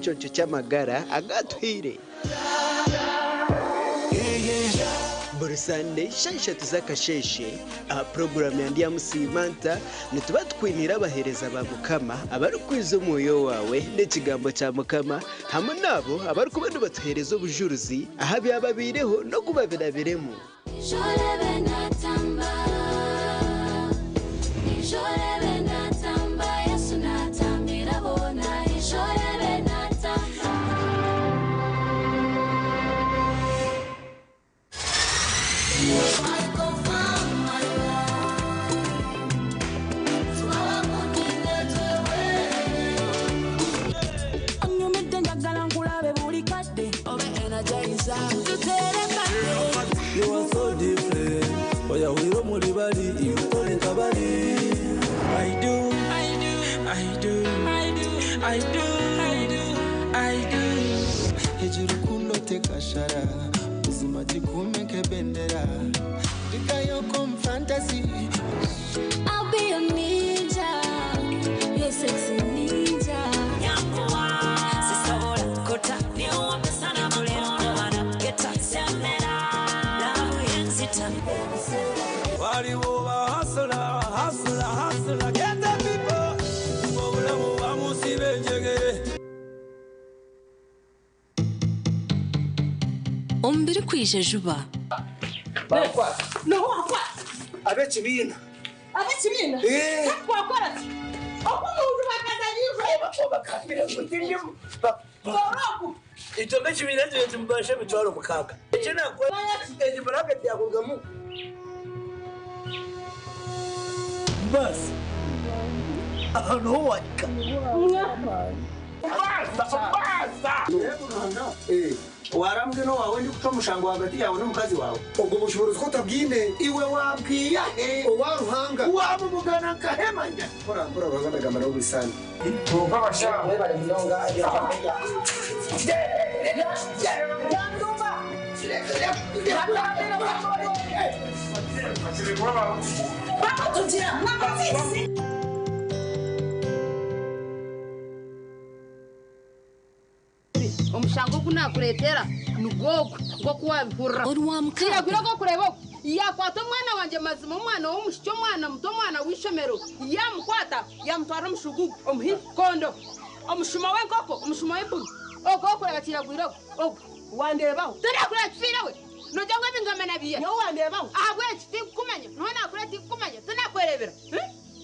ekiconco ky'amagara agu atuhaire. Buri Sande shaaha ishatu z'akasheeshe aha puroguraamu ya Ndyamusiima Nta, nituba tukwiniire abaheereza ba Mukama abarikwiza omwoyo waawe n'ekigambo kya Mukama hamwe n'abo abarikuba nibatuheereza obujurizi aha byababaireho n'oku babirabiremu. You are so different. Oyahwire omuri bari, iwe tori nka bari. I do, I do, I do, I do, I do, I do, I do. Egi rukundo tekashara buzima gikume nk'ebendera ndikayoko omu fantasy. I'll be your ninja, your sexy ninja. Waliwo ba hustler, hustler, hustler, get the people. Obulamu bamusiba enjegere. Omu birikwija juba. Ab'ekibiina. Ab'ekibiina? Eh. Twakora ki? Oku omuntu bakazanyirwe. Bakambira ngu tindimu. Oroku. Itwe nk'ekibiina kyo timubasha 60,000. Eki nakora egi buraketi yakurugamu. Basi. Aha niho wahika. Basa, basa. Warambwe no wawe ndi kuca omushango hagati yawe n'omukazi wawe. Obwo bushobozi ko otabwine. Iwe wabwiya he? Owa Ruhanga. Wamubugana nkahemanya. Mpora mpora Ruhanga ndagamba nawe buri sande. Omushango ogu nakureetera nigwogwo nk'oku wabihurira. Orwamukaaga. Kiragwire ogw'okureeba ogu. Yakwata omwana wangye mazima omwana w'omushiki omwana muto omwana w'eishomero yamukwata yamutwara omu shugugu omuhi kondo omushuma w'enkoko omushuma w'empunu ogwo okureba kiragwire ogwo ogwo Wandeebaho. Tinakureba kifiire we nogira ngu ebingamba nabiiha. Nyowe wandeebaho. Ahabw'eki tinkukumanya niho nakureba tinkukumanya tinakwerebera.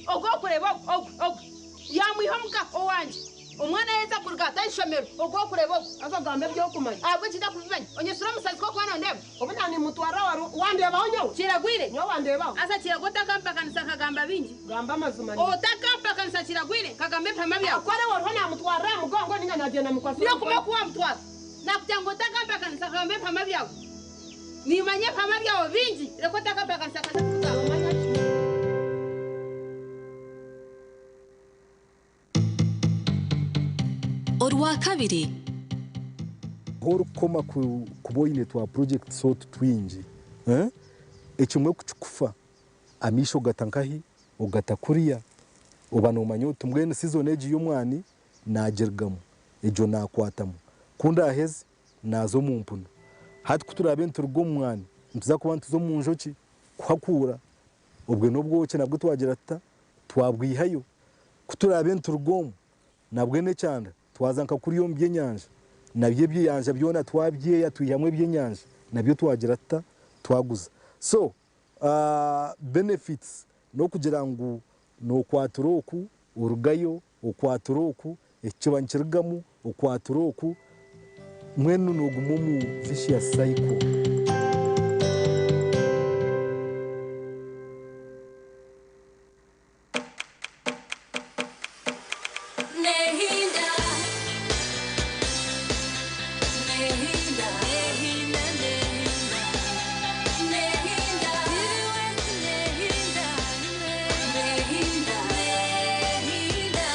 Ogwo okureba ogwo ogwo ogwo yamwiha omuka owangye. Omwana yaheza kuruga ata aha ishomero ogwo okureba ogwo. Haza ogambe eby'okumanya. Ahabw'eki ntakubimanya onyesire omusazi k'okuba nondeeba. Obu naanimutwara wari wandeebaho nyowe. Kiragwire. Nyowe wandeebaho. Haza kiragwa otakampakanisa nkagamba bingi. Gamba amazima. Otakampakanisa kiragwire nkagamba ebihama byawe. Akore wariho naamutwarira aha mugongo ninga naagyenda mukwasire. Niyo kuba wamutwara. Nakugira ngu otakampakanisa nkagamba ebihama byawe. Nimanya ebihama byawe bingi reka otakampakanisa nkaza kugamba. Orwakabiri. Orikukoma kuba oine twa projects otu twingi, ekimwe kukikufa amaisho ogata nkahi ogata kuriya oba noomanya oti mbwenu season egi y'omwani naagirigamu egyo naakwatamu ku ndaaheze naaza omu mpunu. Hati ku turaabe nituruga omu mwani nituza kuba nituza omu njoki kuhakuura obwe n'obwoki nabwo twagira tuta twabwihayo. Ku turaabe nituruga omu nabwe n'ekyanda twaza nka kuriya omu by'enyanja nabyo eby'eyanja byona twabyeya twihamu eby'enyanja nabyo twagira tuta twaguza. So benefits n'okugira ngu nookwatura oku orugayo okwatura oku ekiba nikirugamu okwatura oku mbwenu nooguma omu vicious cycle. Nehinda, nehinda, nehinda, nehinda, nehinda, nehinda, nehinda.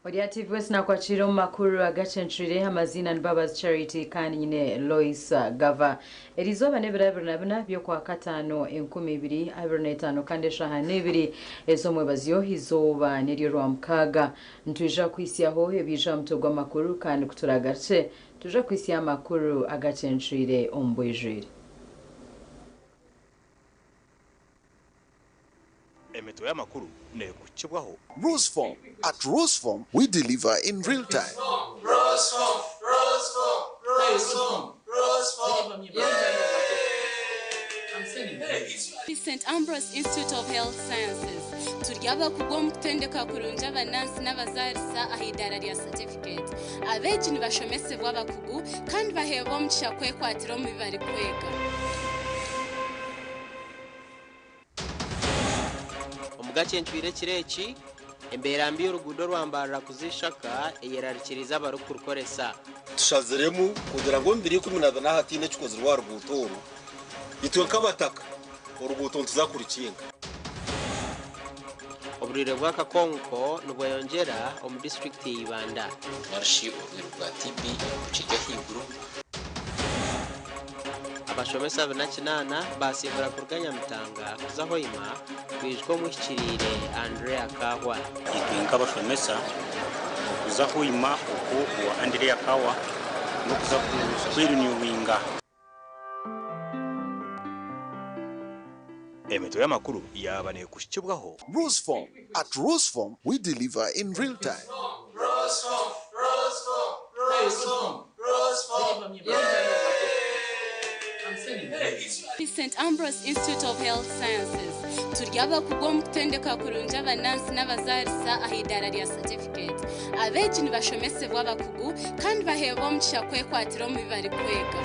Orya TV West nakwakira omu makuru agacencwire. Amazina ni Babazi Charity kandi nyine Lois Gava. Erizooba n'ebiro 24 by'okwa kataano 2025, kandi eshaaha n'ebiri ez'omwebazyo, izooba niryo Rwamukaaga. Nitwija kuhisyaho ebiija aha mutwe gw'amakuru, kandi kuturagaruke tuja kuhisya amakuru agacencwire omu bwijwire. Emitwe y'amakuru neekukibwaho. Roseform. At Roseform, we deliver in real time. Roseform, Roseform, Roseform, Roseform. St. Ambrose Institute of Health Sciences turi abakugu omu kutendeka kurungi abanansi n'abazaarisa aha idaara rya certificate. Abeegi nibashomesebwa abakugu kandi baheebwa omugisha kwekwatira omu bi barikwega. Omugacencwire ekiro eki, embeera mbi y'oruguudo rwa Mbarara kuza Ishaka eyerarikiriize abarikurukoresa. Tushaziremu kugira ngu omu 2014 hataine ekikozirwe aha ruguuto oru, itwe nk'abataka oruguuto nituza kurukinga. Oburwaire bw'akakonko nibweyongyera omu disiturikiti ya Ibanda. Narishi oburwaire bwa TB bukiri ahaiguru. Abashomesa 48 basimbura kuruga Nyamitanga kuza Hoima kwijuka omuhikiriire Andrea Kahwa. Itwe nk'abashomesa okuza Hoima okwo owa Andrea Kahwa n'okuza kwerenewinga. Emitwe y'amakuru yaaba neekuhikibwaho. Roseform. At Roseform, we deliver in real time. Roseform, Roseform, Roseform, Roseform. St. Ambrose Institute of Health Sciences turi abakugu omu kutendeka kurungi abanansi n'abazaarisa aha idaara rya certificate. Abeegi nibashomesebwa abakugu kandi baheebwa omugisha kwekwatira omu bi barikwega.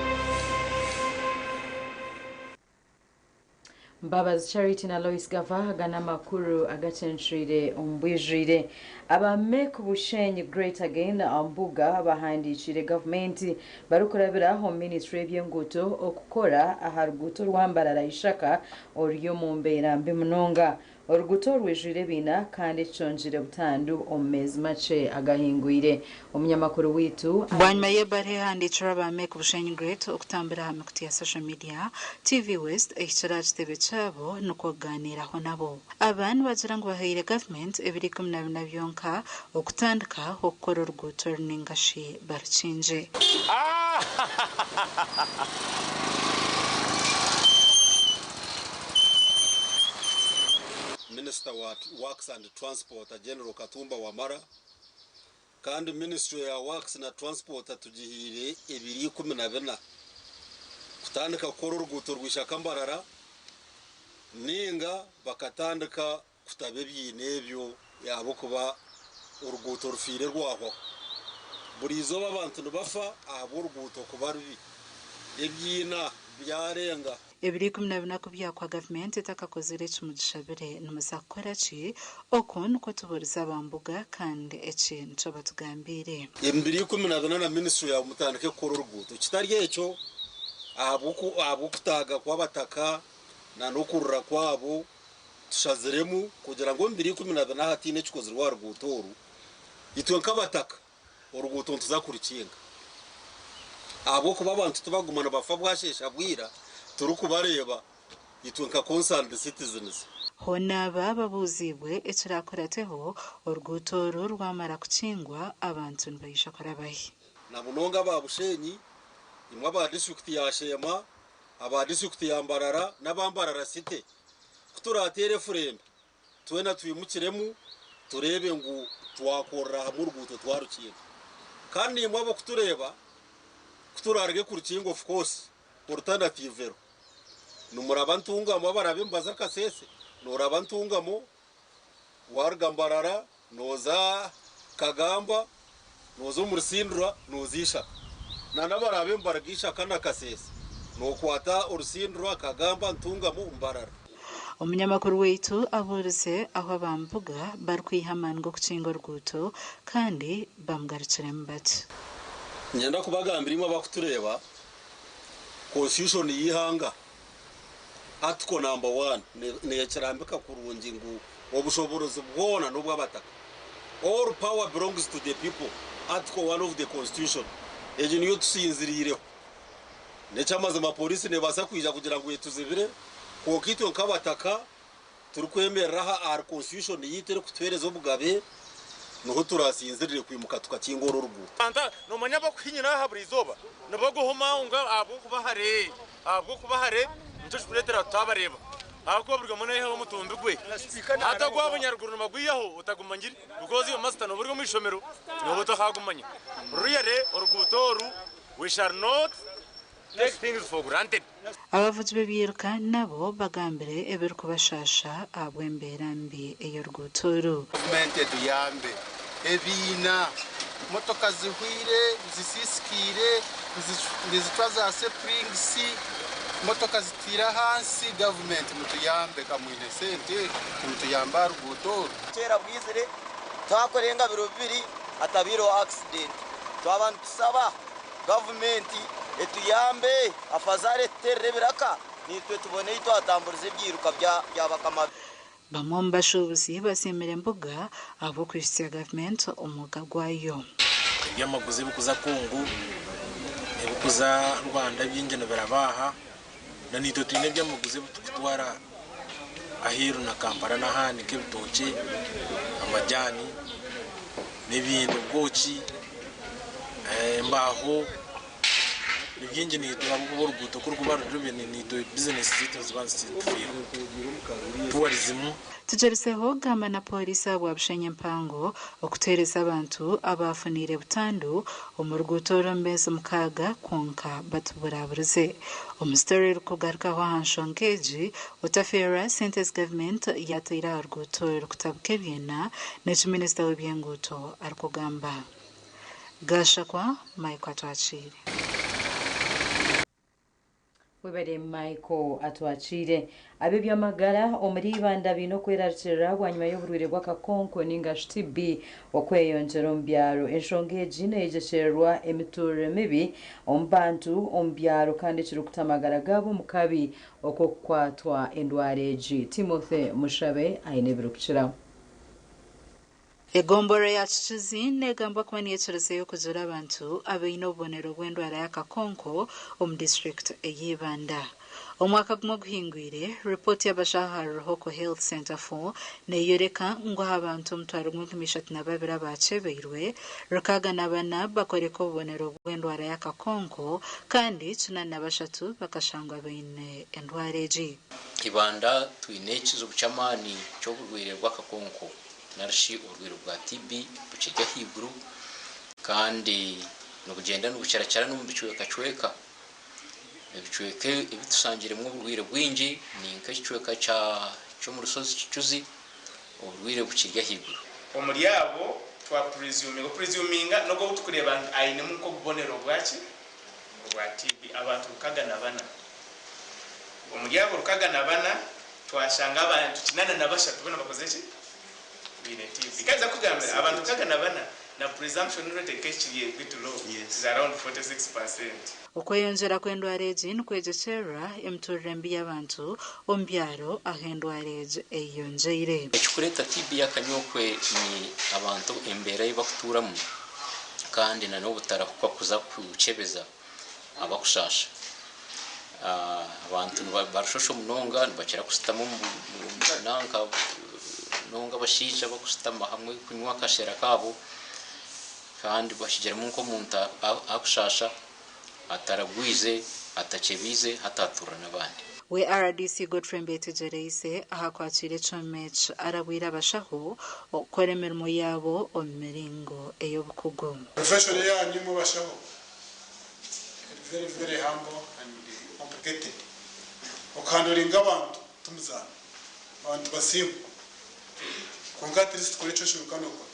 Mbabazi Charity na Lois Gava, aga n'amakuru agacencwire omu bwijwire. Aba Make Bushenyi Great Again Mbuga bahandiikire gavumenti barikurabira omu minisitule y'ebyenguuto okukora aha ruguuto rwa Mbarara Ishaka oruri omu mbeera mbi munonga. Oruguuto rwijwire ebiina kandi ekicongyire butandu omu meezi makye agahingwire. Omunyamakuru waitu Bwanyima y'ebaruha ehandiikirwe aba Make Bushenyi Great okutambura aha mikutu ya social media, TV West ehikire aha kitebe kyabo nikwo kugaaniiraho nabo. Aba nibagira ngu bahaire gavumenti ebiro 14 byonka okutandika okukora oruguuto oru ningashi barukingye. Minisita wa Works and Transport General Katumba Wamala, kandi Ministry ya Works na Transport tugihiire ebiro 14 kutandika kukora oruguuto rw'Ishaka Mbarara, ninga bakatandika kutaba ebiina ebyo ahabw'okuba oruguuto rufiire rwahwaho. Buri izooba abantu nibafa ahabw'oruguuto kuba rubi, ebiina byarenga. Ebiro 14 ku byahwa gavumenti etakakozire eki mugishabire, nimuza kukora ki? Oku nikwo tubuurize aba mbuga kandi eki nikyo batugambiire. Ebiro 14 na ministry yawe mutandike kukora oruguuto, kitari ekyo ahabw'okutaaga kw'abataka na n'okurira kwabo, tushaziremu kugira ngu omu biro 14 hataine ekikozirwe aha ruguuto oru, itwe nk'abataka oruguuto nituza kurukinga, ahabw'okuba abantu tibaguma nibafa bwasheesha bwira turikubareeba itwe nka concerned citizens. Hoona aba babuuziibwe ekirakurateho oruguuto oru rwamara kukingwa, abantu nibaija kurabahi? Na munonga aba Bushenyi, imwe aba disiturikiti ya Sheema, aba disiturikiti ya Mbarara n'aba Mbarara City, ku turateere efurembe twena twimukiremu tureebe ngu twakorera hamwe oruguuto twarukinga. Kandi nimwe ab'okutureeba ku turaruge kurukinga, of course alternative ero nimuraba Ntungamo, abarabe nibaza Kasese noraba Ntungamo, waruga Mbarara noza Kagamba, noza omu Rusindura, noza Ishaka. Na n'abarabe nibaruga Ishaka na Kasese nokwata Orusindura, Kagamba, Ntungamo, Mbarara. Omunyamakuru waitu abuurize ahu abambuga barikwiha amaani g'okukinga oruguuto kandi bamugarukiremu bati. Niinyenda kubagambira imwe abarikutureeba, Constitution y'eihanga Article number one nekirambika kurungi ngu obushoboorozi bwona n'obw'abataka. All power belongs to the people, Article one of the Constitution. Egi niyo tusinziriireho. N'eky'amazima pooriisi neebaasa kwija kugira ngu etuzibire, kwonka itwe nk'abataka turikwemerera aha ahari Constitution yaitu erikutuheereza obugabe, niho turasinzirire kwimuka tukakinga oru oruguuto. Anta noomanya abakuhinyira aha buri izooba nibaguhoma ngu ahabw'okuba hare, ahabw'okuba hare nikyo kikureetera tutaabareeba ahabw'okuba buri omwe naihaho omutumbi gwe. Hati ogwa Bunyaruguru nibagwihaho otagumanyire because iwe masita nooba ori omu ishomero nooba otakagumanya. Really oruguuto oru we shall not take things for granted. Abavugi b'ebyiruka nabo bagambire ebirikubashaasha ahabw'embeera mbi ey'oruguuto oru. Gavumenti etuyambe. Ebiina, motoka zihweire, zisiisikaire, nizicwa za sepuringisi, motoka zitwire ahansi, gavumenti mutuyambe ka mwine sente mutuyambe aha ruguuto oru. Kera bwizire twakora engabiro bibiri hatabaireho accident. Twaba nitusaba gavumenti etuyambe afazari etuterere ebiraka naitwe tubone ei twatamburiza ebyiruka bya bakama. Bamwe omu bashuubuzi basiimire Mbuga ahabw'okwihitsya gavumenti omwooga gwayo. Ebyamaguzi ebirikuza Congo, ebirikuza Rwanda bingi nibiraba aha, na naitwe twine ebyamaguzi ebi turikutwara aheeru na Kampala n'ahandi nk'ebitookye, amajaani n'ebindi, obwoki, embaaho ni bingi naitwe ahabw'okuba oruguuto ku rurikuba ruri rubi naitwe bizinesi zaitu niziba nizitufiirwa. Tourism. Tugyerizeho kugamba na pooriisi ahabwa Bushenyi empango okuteereza abantu abaafuniire butandu omu ruguuto oru omu meezi mukaaga kwonka batuburaburize. Omu story erikugarukaho aha nshonga egi, otafeerwa sente ezi gavumenti yaateire aha ruguuto erikutabuka ebyena n'eki minisita w'eby'enguuto arikugamba. Gashakwa Michael Atwakiire. Webare Michael Atwakiire. Ab'eby'amagara omuri Ibanda baine okwerarikirira bwanyima y'oburwaire bw'akakonko ninga shi TB okweyongyera omu byaro. Enshonga egi neyegyekyererwa emiturire mibi omu bantu omu byaro kandi ekirikuta amagara gaabo omu kabi ok'okukwatwa endwara egi. Timothy Mushabe aine ebirikukiraho. Egomborora ya Kikizi negambwa kuba niyo ekirizeyo kugira abantu abaine obubonero bw'endwara y'akakonko omu disiturikiti ey'Ibanda. Omwaka gumwe oguhingwire, ripooti y'abashaho ahari Ruhoko Health Centre for neyoreka ngu aha bantu 1032 abaakyebeirwe, 64 bakoreka obubonero bw'endwara y'akakonko kandi 83 bakashangwa baine endwara egi. Ibanda twine ekizibu ky'amaani ky'oburwaire bw'akakonko. Narishi oburwaire bwa TB bukiri ahaiguru kandi nibugyenda nibukirakira n'omu bicwekacweka. Ebicweka ebi tushangiremu oburwaire bwingi ni nk'ekicweka ky'omu rushozi Kicuzi, oburwaire bukiri ahaiguru. Omuri abo twa presuminga, opresuminga n'ogwo ou turikureeba ngu ainemu nk'obubonero bwaki? Obwa TB. Abantu 64. Omuri abo 64 twashanga abantu 83 boona bakozire ki? Baine TB. Kandi nza kukugambira abantu 64 na presumption rate ekekiri a bit low, is around 46%. Okweyongyera kw'endwara egi nikwegyekyerera emiturire mbi y'abantu omu byaro ahu endwara egi eyeyongyeire. Ekirikureeta TB y'akanyokwe ni abantu embeera ei barikutuuramu kandi na n'obutarahuka kuza kukyebeza abakushaasha. Abantu nibarishosha munonga nibakira kushutama omu nanka munonga abashaija bakushutama hamwe kunywa akashera kaabo kandi bahigiremu nk'omuntu akushaasha ataragwize atakyebiize hataturira n'abandi. We rdc Godfrey Mbetegyereize aha kwakiira ekyoma eki arabwire abashaho okukora emirimo yaabo omu miringo ey'obukugu. Profession yanyu imwe bashaho eri very very humble and complicated. Okuhandoringa abantu timuzaano. Abantu basiimwa. Kwonka at least tukore eki oshoboire kuba nokora.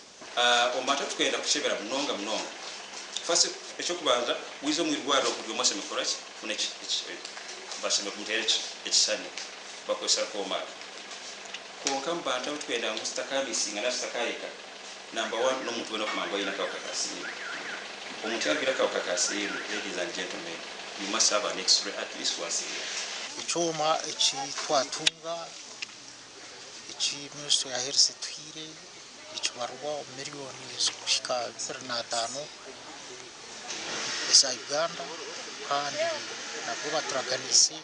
Omu bantu abu turikwenda kukyebera munonga munonga, first eky'okubanza waiza omu irwariro buri omwe ashemereire kukora ki? Kufuna bashemereire kumuteera ekishushani bakozesa akooma aka. Konka mu bantu abu twenda ngu tutakamisinga nari tutakareka, namba wani n'omuntu weena okumanya ngu aine akahuka ka siriimu. Omuntu yaaba arwaire akahuka ka siriimu, ladies and gentlemen, you must have an x-ray at least once a year. Ekyoma eki twatunga eki minisitule ya health etuhaire nikibarwa omu miriyoni ezirikuhika 25 eza Uganda kandi nabwo baturaganiise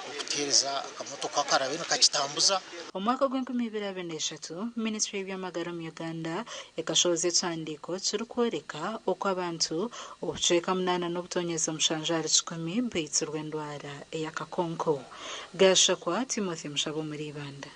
okutuheereza akamotoka akaraabe nikakitambuza. Omu mwaka gw'enkumi ibiri abiri n'eshatu, Minisitule y'eby'amagara omu Uganda ekashohoza ekihandiiko kirikworeka oku abantu obucweka 8.7% baitsirwe endwara ey'akakonko. Gashakwa Timothy Mushaba omuri Ibanda.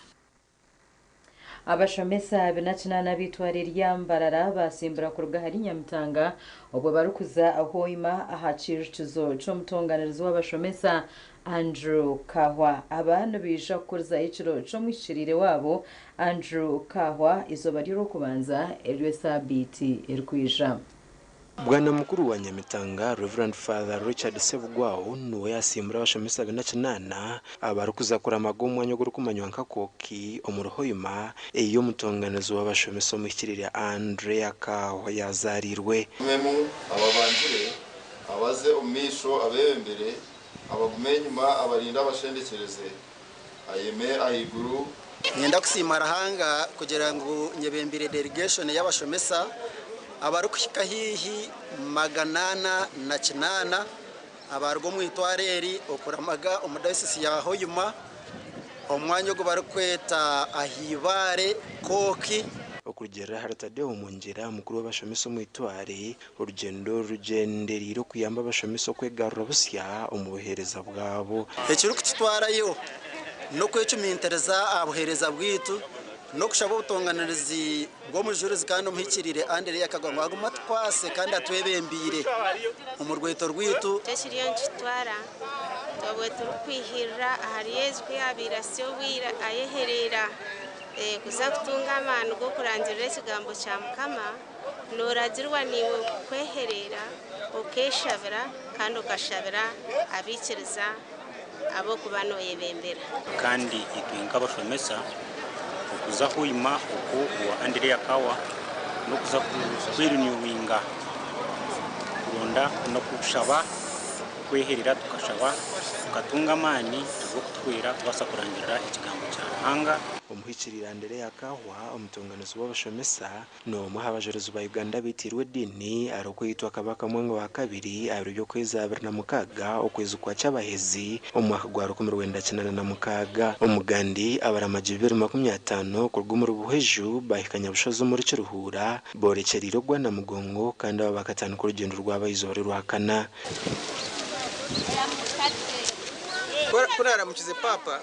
Abashomesa 28 ab'eitware rya Mbarara basimbura kuruga ahari Nyamitanga obwo barikuza Hoima aha kiijukizo ky'omutonganirizi w'abashomesa Andrew Kahwa. Aba nibaija kukurizayo ekiro ky'omuhikiriire waabo Andrew Kahwa eizooba ry'orwokubanza ery'esaabiiti erikwija. Bwana mukuru wa Nyamitanga, Rev. Father Richard Ssebugwawo niwe yasiimura abashomesa 48 abarikuza kuramaga omwanya ogurikumanywa nka Kooki omuri Hoima ei omutonganizi w'abashomesa omuhikiriire Andrea Kahwa yazaariirwe. Agumemu ababangire, abaze omu maisho abeebembere, abagume enyima abarinde abashendekyereze, ayeme ahaiguru. Niinyenda kusiima Ruhanga kugira ngu nyebembeire delegation y'abashomesa abarikuhika haihi 408 abaruga omu itwaro eri okuramaga omu dayosisi ya Hoima omu mwanya ogu barikweta Ah'Ibaare Kooki. Okurugiirira ahari Tadeo Mwongyera, mukuru w'abashomesa omu itware, orugyendo oru rugyendereire okuyamba abashomesa okwegarura busya omu buheereza bwabo. Ekirikututwarayo n'okwecumitiriza aha buheereza bwaitu n'okushaba obutonganirizi bw'Omujurizi kandi Omuhikiriire Andereya Kagwa ngu agume atukwase kandi atwebembeire omu rweto rwaitu. Nikyo kiriyo nikitutwara obwe turikwihirira ahari Yesu ku yaabaire asya obwire ayehereera kuza kutunga amaani g'okurangirira ekigambo kya Mukama, nooragirwa naiwe kwehereera okeeshabira kandi okashabira abaikiriza ab'okuba nooyebembera. Kandi itwe nk'abashomesa okuza Hoima okwo owa Andereya Kawa n'okuza kwerenewinga kuronda n'okushaba kweherera tukashaba tukatunga amaani ag'okutuhwera kubaasa kurangirira ekigambo kya Ruhanga. Omuhikiriire Andereya Kahwa, omutonganizi w'abashomesa, n'omwe aha bajurizi ba Uganda abaitiirwe ediini arikwitwa Kabaka Mwanga wa kabiri aha biro by'okwezi 26 okwezi kwa Kyabahezi omu mwaka gwa 1986. Omugandi abaramagi 250 kuruga omuri Buhweju baahika Nyabushozi omuri Kiruhura borekyereire ogwa Namugongo kandi aba bakatandika orugyendo rwabo aha izooba ry'Orwakana. Ku naaramukize paapa,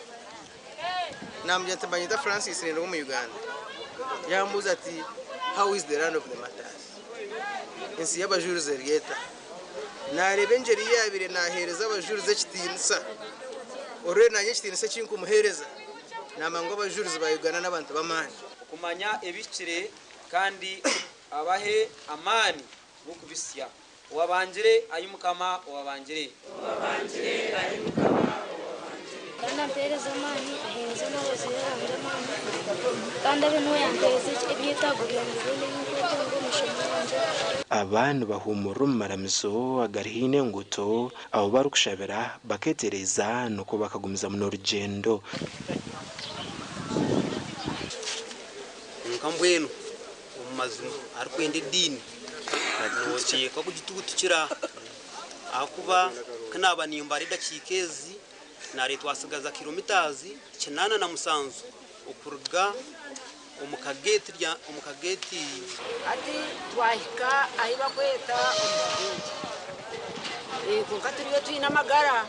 naamugira nti banyeta Francis nindi ow'omu Uganda. Yambuuza ati, How is the land of the martyrs? Ensi y'abajurizi eri eta? Naareeba engyeri ei yaabaire naaheereza abajurizi ekitiinisa, orurere naanye ekitiinisa eki nkumuheereza, naamanya ngu abajurizi ba Uganda n'abantu b'amaani. Okumanya ebihikire kandi abahe amaani g'okubisya. Owabangire, ai Mukama, owabangire. Owabangire, ai Mukama, owabangire. Kandi ampeereze amaani, aheereze n'abazaire bangye amaani, kandi abe niwe yampeereza ebyetaago byangye byona ebi nkwetenga omu ishomo ryangye. Aba nibahuumurira omu maramizo agari haihi n'enguuto ahu barikushabira bakeetereeza nikwo bakagumizamu n'orugyendo. Kwonka mbwenu omu mazima arikwenda ediini nooteekwa kugituutukira ahakuba ku naaba nimbara edakiika ezi naareeba twatsigaza kilometres 87 okuruga omu kageeti omu kageeti. Hati twahika ahi bakweta omu kageeti kwonka turiyo twine amagara.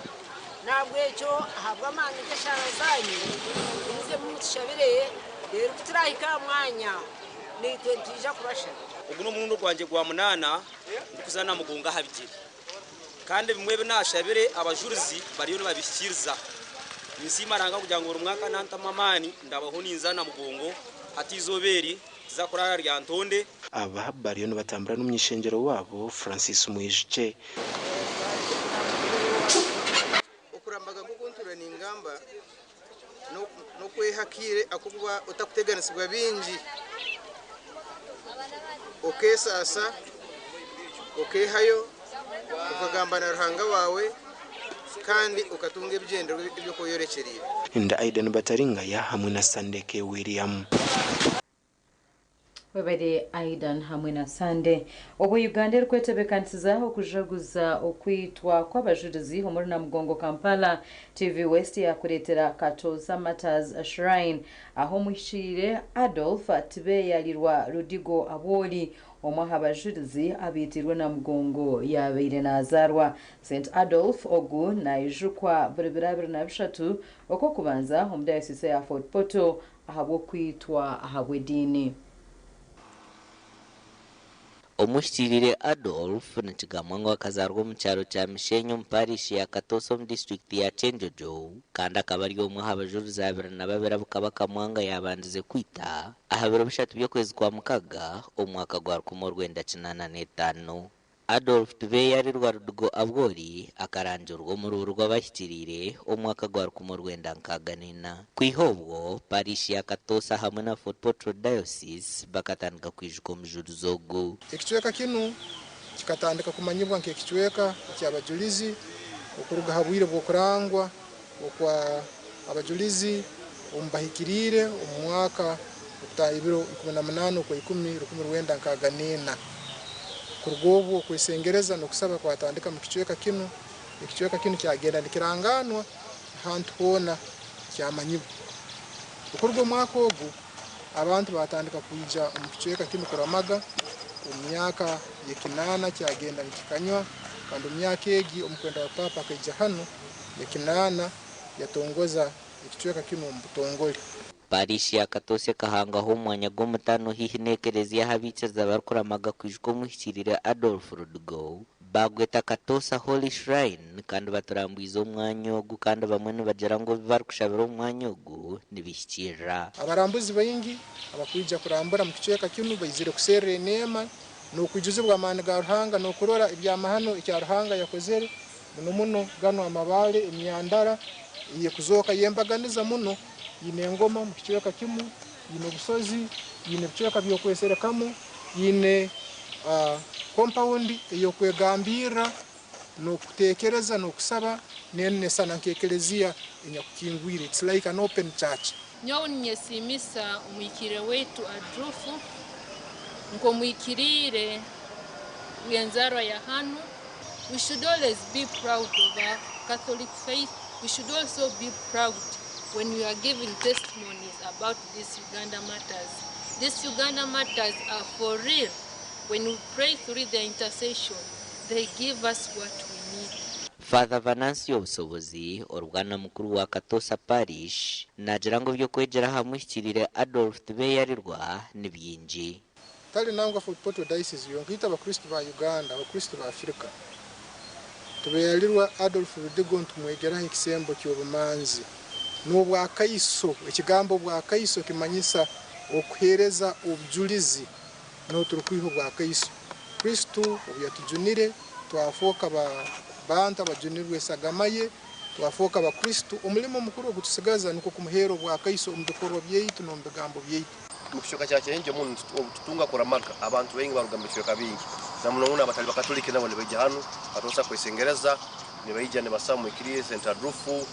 N'ahabw'ekyo ahabw'amaani g'eshaara zaanyu, mugumizemu mutushabire, reero ku turaahike aha mwanya, naitwe nitwija kubashabira. Ogu n'omurundi ogwangye gwa munaana ndikuza Namugongo aha bigyere kandi ebimwe ebi naashabire abajurizi bariyo nibabihikiiriza. Ninsiima Ruhanga kugira ngu buri mwaka nantamu amaani ndabaho ninza Namugongo hati eizooba eri tiza kuraara Lyantonde. Aba bariyo nibatambura n'omuny'ishengyero waabo Francis Mwijukye. Okurambaga nk'oku ntuura ningamba, N'okweha akaire ak'okuba otakuteganisibwa bingi, okeesaasa, okeehayo, okagamba na Ruhanga waawe kandi okatunga ebigyendererwa ebi orikuba oyorekyereire. Nda Aidan Bataringaya hamwe na Sandeke William. Webare Aidan hamwe na Sande. Obu Uganda erikwetebekanisiza okujaguza okwitwa kw'abajurizi omuri Namugongo Kampala, TV West yakureetera Katoosa Martyrs Shrine ahu omuhikiriire Adolf Tibeyalirwa Rudigo Abwoli omwe aha bajurizi abaitirwe Namugongo yabaire nazaarwa. St Adolf ogu naijukwa buri biro 23 Okw'okubanza omu dayosiisi eya Fort Portal ahabw'okwitwa ahabw'ediini. Omuhikiriire Adolf nikigambwa ngu akazaarwa omu kyaro kya Mishenyi omu parishi ya Katoosa omu disiturikiti ya Kyenjojo kandi akaba ari omwe aha bajurizi 22 abu Kabaka Mwanga yaabandize kwita aha biro bishatu by'okwezi kwa mukaga omu mwaka gwa 1985. Adolf Tibeyalirwa Rudigo Abwori akarangirwa omu rubu rw'abahikiriire omu mwaka gwa 1964. Kwiha obwo, Parish ya Katoosa hamwe na Fort Portal Diocese bakatandika kwijuka omujurizi ogu. Ekicweka kinu kikatandika kumanyibwa nk'ekicweka eky'Abajulizi okuruga ha bwire bw'okurangwa okwa Abajulizi omu bahikiriire omu mwaka okutaaha ebiro 18 Okwaikumi 1964. Kuruga obu okwesengereza n'okusaba kwatandika mu kicweka kinu, ekicweka kinu kyagenda nikirangaanwa ahantu hoona kyamanyibwa. Okuruga omwaka ogu, abantu baatandika kwija omu kicweka kinu kuramaga. Omu myaka y'ekinaana kyagenda nikikanywa kandi omu myaka egi omukwenda wa Paapa akaija hanu y'ekinaana yatongoza ekicweka kinu omu butongole. Parish ya Katoosa ekahangaho omwanya gw'omutaano haihi n'ekereziya ahu abaikiriza barikuramaga kwijuka omuhikiriire Adolf Rudigo. Baagweta Katoosa Holy Shrine kandi baturambwize omwanya ogu kandi bamwe nibagira ngu ebi barikushabira omu mwanya ogu nibihikiirira. Abarambuzi baingi abakwija kurambura mu kicweka kinu baizire kuserra eneema n'okwijuzibwa amaani ga Ruhanga n'okurora ebyamahano ekya Ruhanga yakozere muno muno ganu amabaale, emyandara eyekuzooka y'embaganiza muno yine engoma mu kicweka kimu, yine obusozi, yine ebicweka by'okweserekamu, yine kompawundi ey'okwegambirra n'okuteekereza n'okusaba n'enu nesana nk'ekeleziya enyakukingwire, it's like an open church. Nyowe ninyesiimisa omuhikiriire waitu Adrufu nk'omuhikiriire w'enzaarwa ya hanu. We should always be proud of our Catholic faith. We should also be proud when we are giving testimonies about this Uganda Martyrs. These Uganda Martyrs are for real. When we pray through their intercession, they give us what we need. Father Venancio Busobozi, orubwana mukuru wa Katoosa Parish, naagira ngu eby'okwegyera aha muhikiriire Adolf Tibeyalirwa ni bingi. Tari nangwa Fort Portal Diocese yonka itwe Abakristo ba Uganda, Abakristo ba Afirika Tibeyalirwa Adolf Rudigo nitumwegeraho ekisembo ky'obumanzi n'obwakaiso. Ekigambo obwakaiso kimanyisa okuheereza obujulizi niho turikwiha obwakaiso. Kristo obu yatujunire twafooka bantu abajunirwe esagama ye, twafooka Abakristo, omurimo omukuru ogutusigaza nikwo kumuheera obwakaiso omu bikorwa byaitu n'omu bigambo byaitu. Omu kicweka kya Kyenjojo munu obu tutunga kuramaga, abantu baingi baruga omu bicweka bingi na muno muno abatali Bakatoliki nabo nibaija hanu Katoosa kwesengereza, nibaija nibasaba mwikiriire St. Adrufu,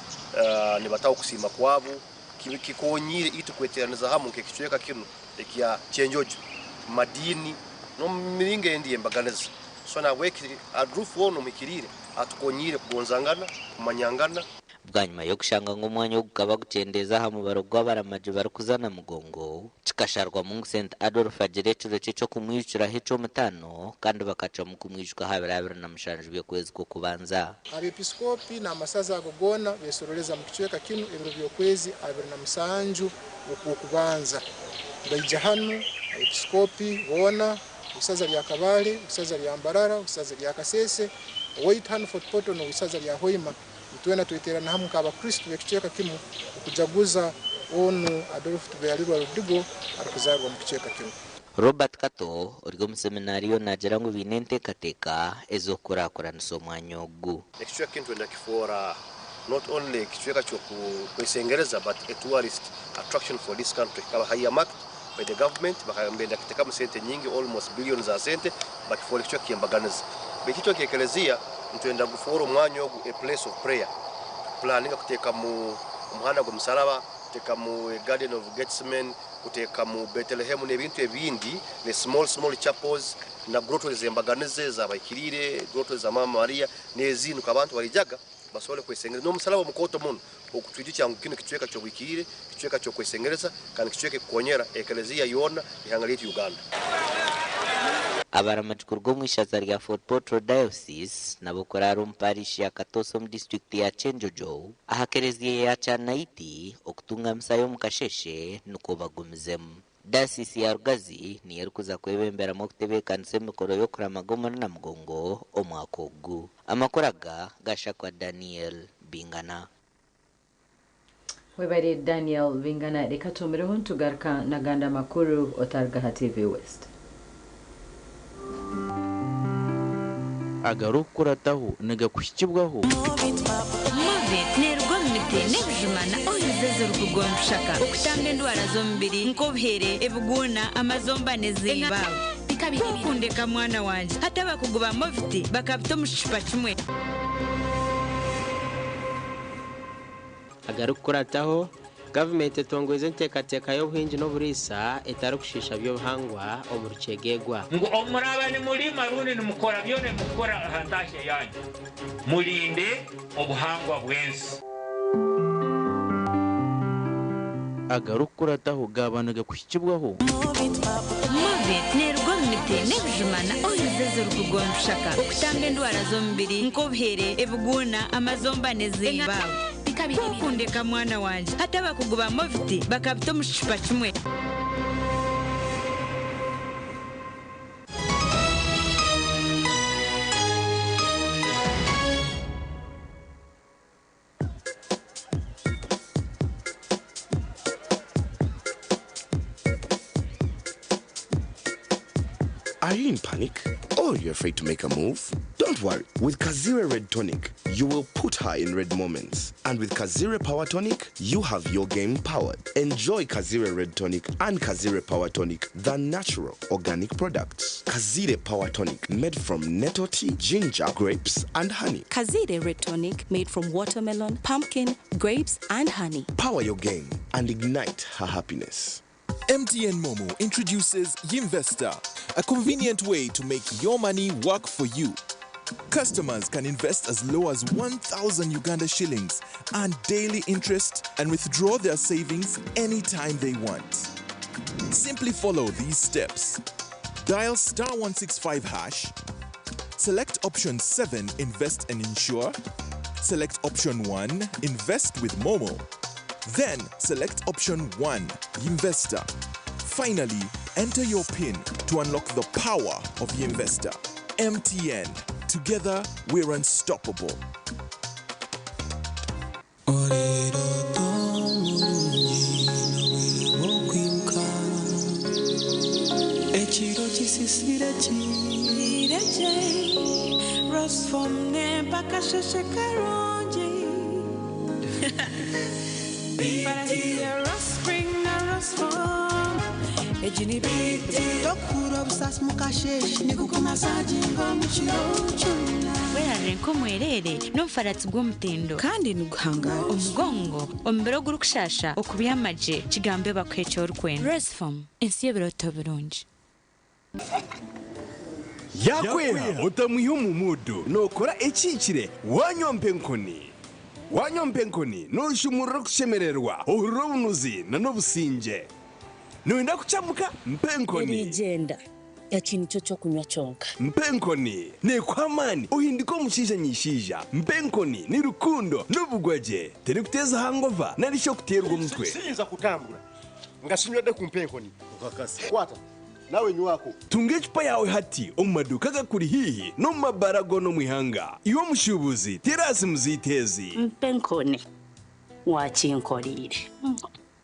nibataho okusiima kwabu. Kikonyiire itwe kweteraniza hamu nk'ekicweka kinu ekya Kyenjojo omu madiini n'omu miringo endi ey'embaganiza. So nahabweki Adrufu onu omuhikiriire atukonyiire kugonzangana, kumanyangana. Bwanyima y'okushanga ngu omwanya ogu gukaba gukyendeeza aha mubaro gw'abaramagi barikuza Namugongo, kikasharwamu ngu St. Adolf agire ekiro kye ky'okumwijukiraho eky'omutaano kandi bakacwamu kumwijuka aha biro 27 by'okwezi kw'okubanza. Abepiskopi n'amasaza ago goona beesoroleza mu kicweka kinu ebiro by'okwezi 27 okw'okubanza. Baija hanu abepiskopi boona, ow'isaza lya Kabale, ow'isaza lya Mbarara, ow'isaza lya Kasese, owaitu hanu Fort Portal n'ow'isaza lya Hoima. Itwena tweterana hamu nk'Abakristo b'ekicweka kimu okujaguza onu Adolf Tibeyalirwa Rudigo arikuzaarwa omu kicweka kinu. Robert Kato ori omu seminaariyo naagira ngu baine enteekateeka ez'okukurakuranisa omwanya ogu. Ekicweka kinu twenda kukifoora not only ekicweka ky'okwesengereza but a tourist attraction for this country. Kaba higher marked by the government bakagamba kitekamu sente nyingi, almost billions za sente, bakifuura ekicweka ky'embaganiza. Baitu itwe nk'ekelezia nitwenda gufuura omwanya ogu a place of prayer, planninga kuteekamu omuhanda gw'omusaraba, kuteekamu Garden of Gethsemane, kuteekamu Bethlehem n'ebintu ebindi, ne small small chapels na grottos ez'embaganiza ez'abahikiriire, grottos za Mama Maria n'ezindi, nukwo abantu barijaga basobole kwesengereza. N'omusalaba omukooto muno okutwijukya ngu kinu kicweka ky'obuhikiriire, kicweka ky'okwesengereza, kandi kicweka ekukonyera ekelezia yoona ihanga lyaitu Uganda. Abaramagi kuruga omu ishaza rya Fort Portal Diocese nabo kuraara omu parish ya Katosi omu disiturikiti ya Kyenjojo aha kereziya ya Kyanaiti okutunga misa y'omu kasheshe nikwo bagumizemu. Dayosiisi ya Rugazi niyo erikuza kwebemberamu okutebeekanisa emikoro y'okuramaga omuri Namugongo omwaka ogu. Amakuru aga gashakwa Daniel Bingana. Webare Daniel Bingana. Reka tuhumireho nitugaruka n'agandi amakuru otaruga aha TV West. Agarikukurataho nigakuhikibwaho. Movit neeruga omu miti n'ebijuma na oils ezirikuruga omu bishaka okutamba endwara z'omubiri nk'obuhere, ebiguuna, amazomba n'ezindi. Kwokundeka mwana wangye hati abakugu ba Movit bakabita omu kicupa kimwe. Agarikukurataho, gavumenti etongoize enteekateeka y'obuhingi n'oburiisa etarikushiisha by'obuhangwa omu rukyegegwa. Ngu obu muraaba nimurima rundi nimukora byona ebi murikukora aha ntahya yaanyu, murinde obuhangwa bw'ensi. Agarikukurataho gaaba nigakuhikibwaho. Movit neeruga omu miti n'ebijuma na oils ezirikuruga omu bishaka okutamba endwara z'omubiri nk'obuhere, ebiguuna, amazomba n'ezindi. Kwokundeka mwana wangye hati abakugu ba Movit bakabita omu kicupa kimwe. Are you in panic or you're afraid to make a move? Don't worry. With Kazire Red Tonic, you will put her in red moments. And with Kazire Power Tonic, you have your game powered. Enjoy Kazire Red Tonic and Kazire Power Tonic, the natural organic products. Kazire Power Tonic, made from nettle tea, ginger, grapes, and honey. Kazire Red Tonic made from watermelon, pumpkin, grapes, and honey. Power your game and ignite her happiness. MTN Momo introduces Yinvesta, a convenient way to make your money work for you. Customers can invest as low as 1,000 Uganda shillings, earn daily interest, and withdraw their savings anytime they want. Simply follow these steps. Dial star 165 hash, select option 7, invest and insure, select option 1, invest with Momo, then select option 1, Yinvesta. Finally, enter your PIN to unlock the power of Yinvesta. MTN. Together, we're unstoppable. Ekiro kisisire kireje Rosfom mpaka sheshe karungi. Tokura obusasi mukasheshe nigukumasaginga omukiro kyona. Werarire nk'omwereere n'omufaratsi gw'omutindo. Kandi niguhangara. Omugongo, omubiri ogurikushasha, okubyama gye, kigambe bakuhe eki orikwenda. Rosefom, ensi y'ebirooto birungi. Yakweha otamwiha omu muudu nookora ekihikire wanywa mpenkoni. Wanywa mpenkoni nooshumurura okushemererwa, ohurira obunuzi n'obusingye. Nooyenda kukyamuka? Mpenkoni. Erigyenda, eki nikyo ky'okunywa kyonka. Mpenkoni neekuha amaani ohinduka omushaija nyishaija. Mpenkoni ni rukundo n'obugwagye. Terikuteeza hangova nari shi okuteerwa omutwe. Siyinza kutambura nga sinywedde ku mpenkoni. Kwata nawe nywako. Tunga ecupa yaawe hati omu maduuka agakuri haihi n'omu mabaara goona omu ihanga. Iwe omushuubuzi, teera aha simu zaitu ezi. Mpenkoni, wakinkoreire.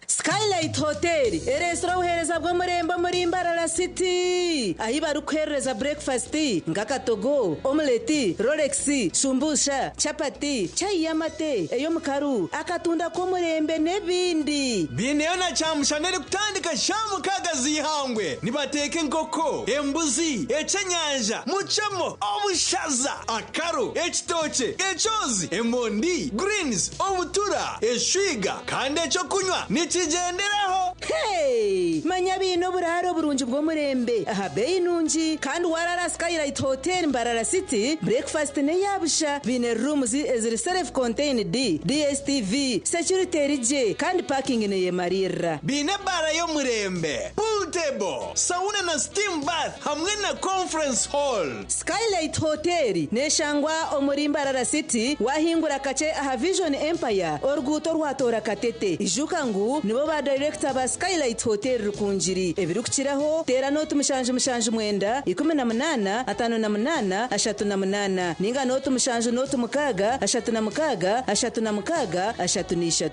Skylight Hotel ereetsire obuheereza bw'omurembe omuri Mbarara City ahi barikuheerereza breakfast nk'akatogo, omelette, rolex, shumbusha, chapati, chai y'amate, ey'omukaru, akatunda k'omurembe n'ebindi. Biineyo na kyamushana erikutandika shaaha mukaaga z'eihangwe. Nibateeka enkoko, embuzi, ekyenyanja, mucemo, obushaza, akaro, ekitookye, ekyozi, emondi, greens, obutura, eshwiga kandi ekyokunywa nikigyenderaho. Hey! Manya baine oburaaro burungi bw'omurembe aha beeyi nungi kandi waraara Skylight Hotel Mbarara City, breakfast n'eya busha. Baine rooms eziri self contained, DSTV, security eri gye kandi parking neyemariirira. Baine ebaara y'omurembe, pool table, sauna na steam bath hamwe na conference hall. Skylight Hotel neshangwa omuri Mbarara City wahingura kakye aha Vision Empire oruguuto orwatoora Katete. Ijuka ngu nibo ba dayirekita ba Skylight Hotel Rukungiri. Ebirikukiraho teera nooti 779 18 58 38 ninga nooti 7 nooti 6 36 36 33.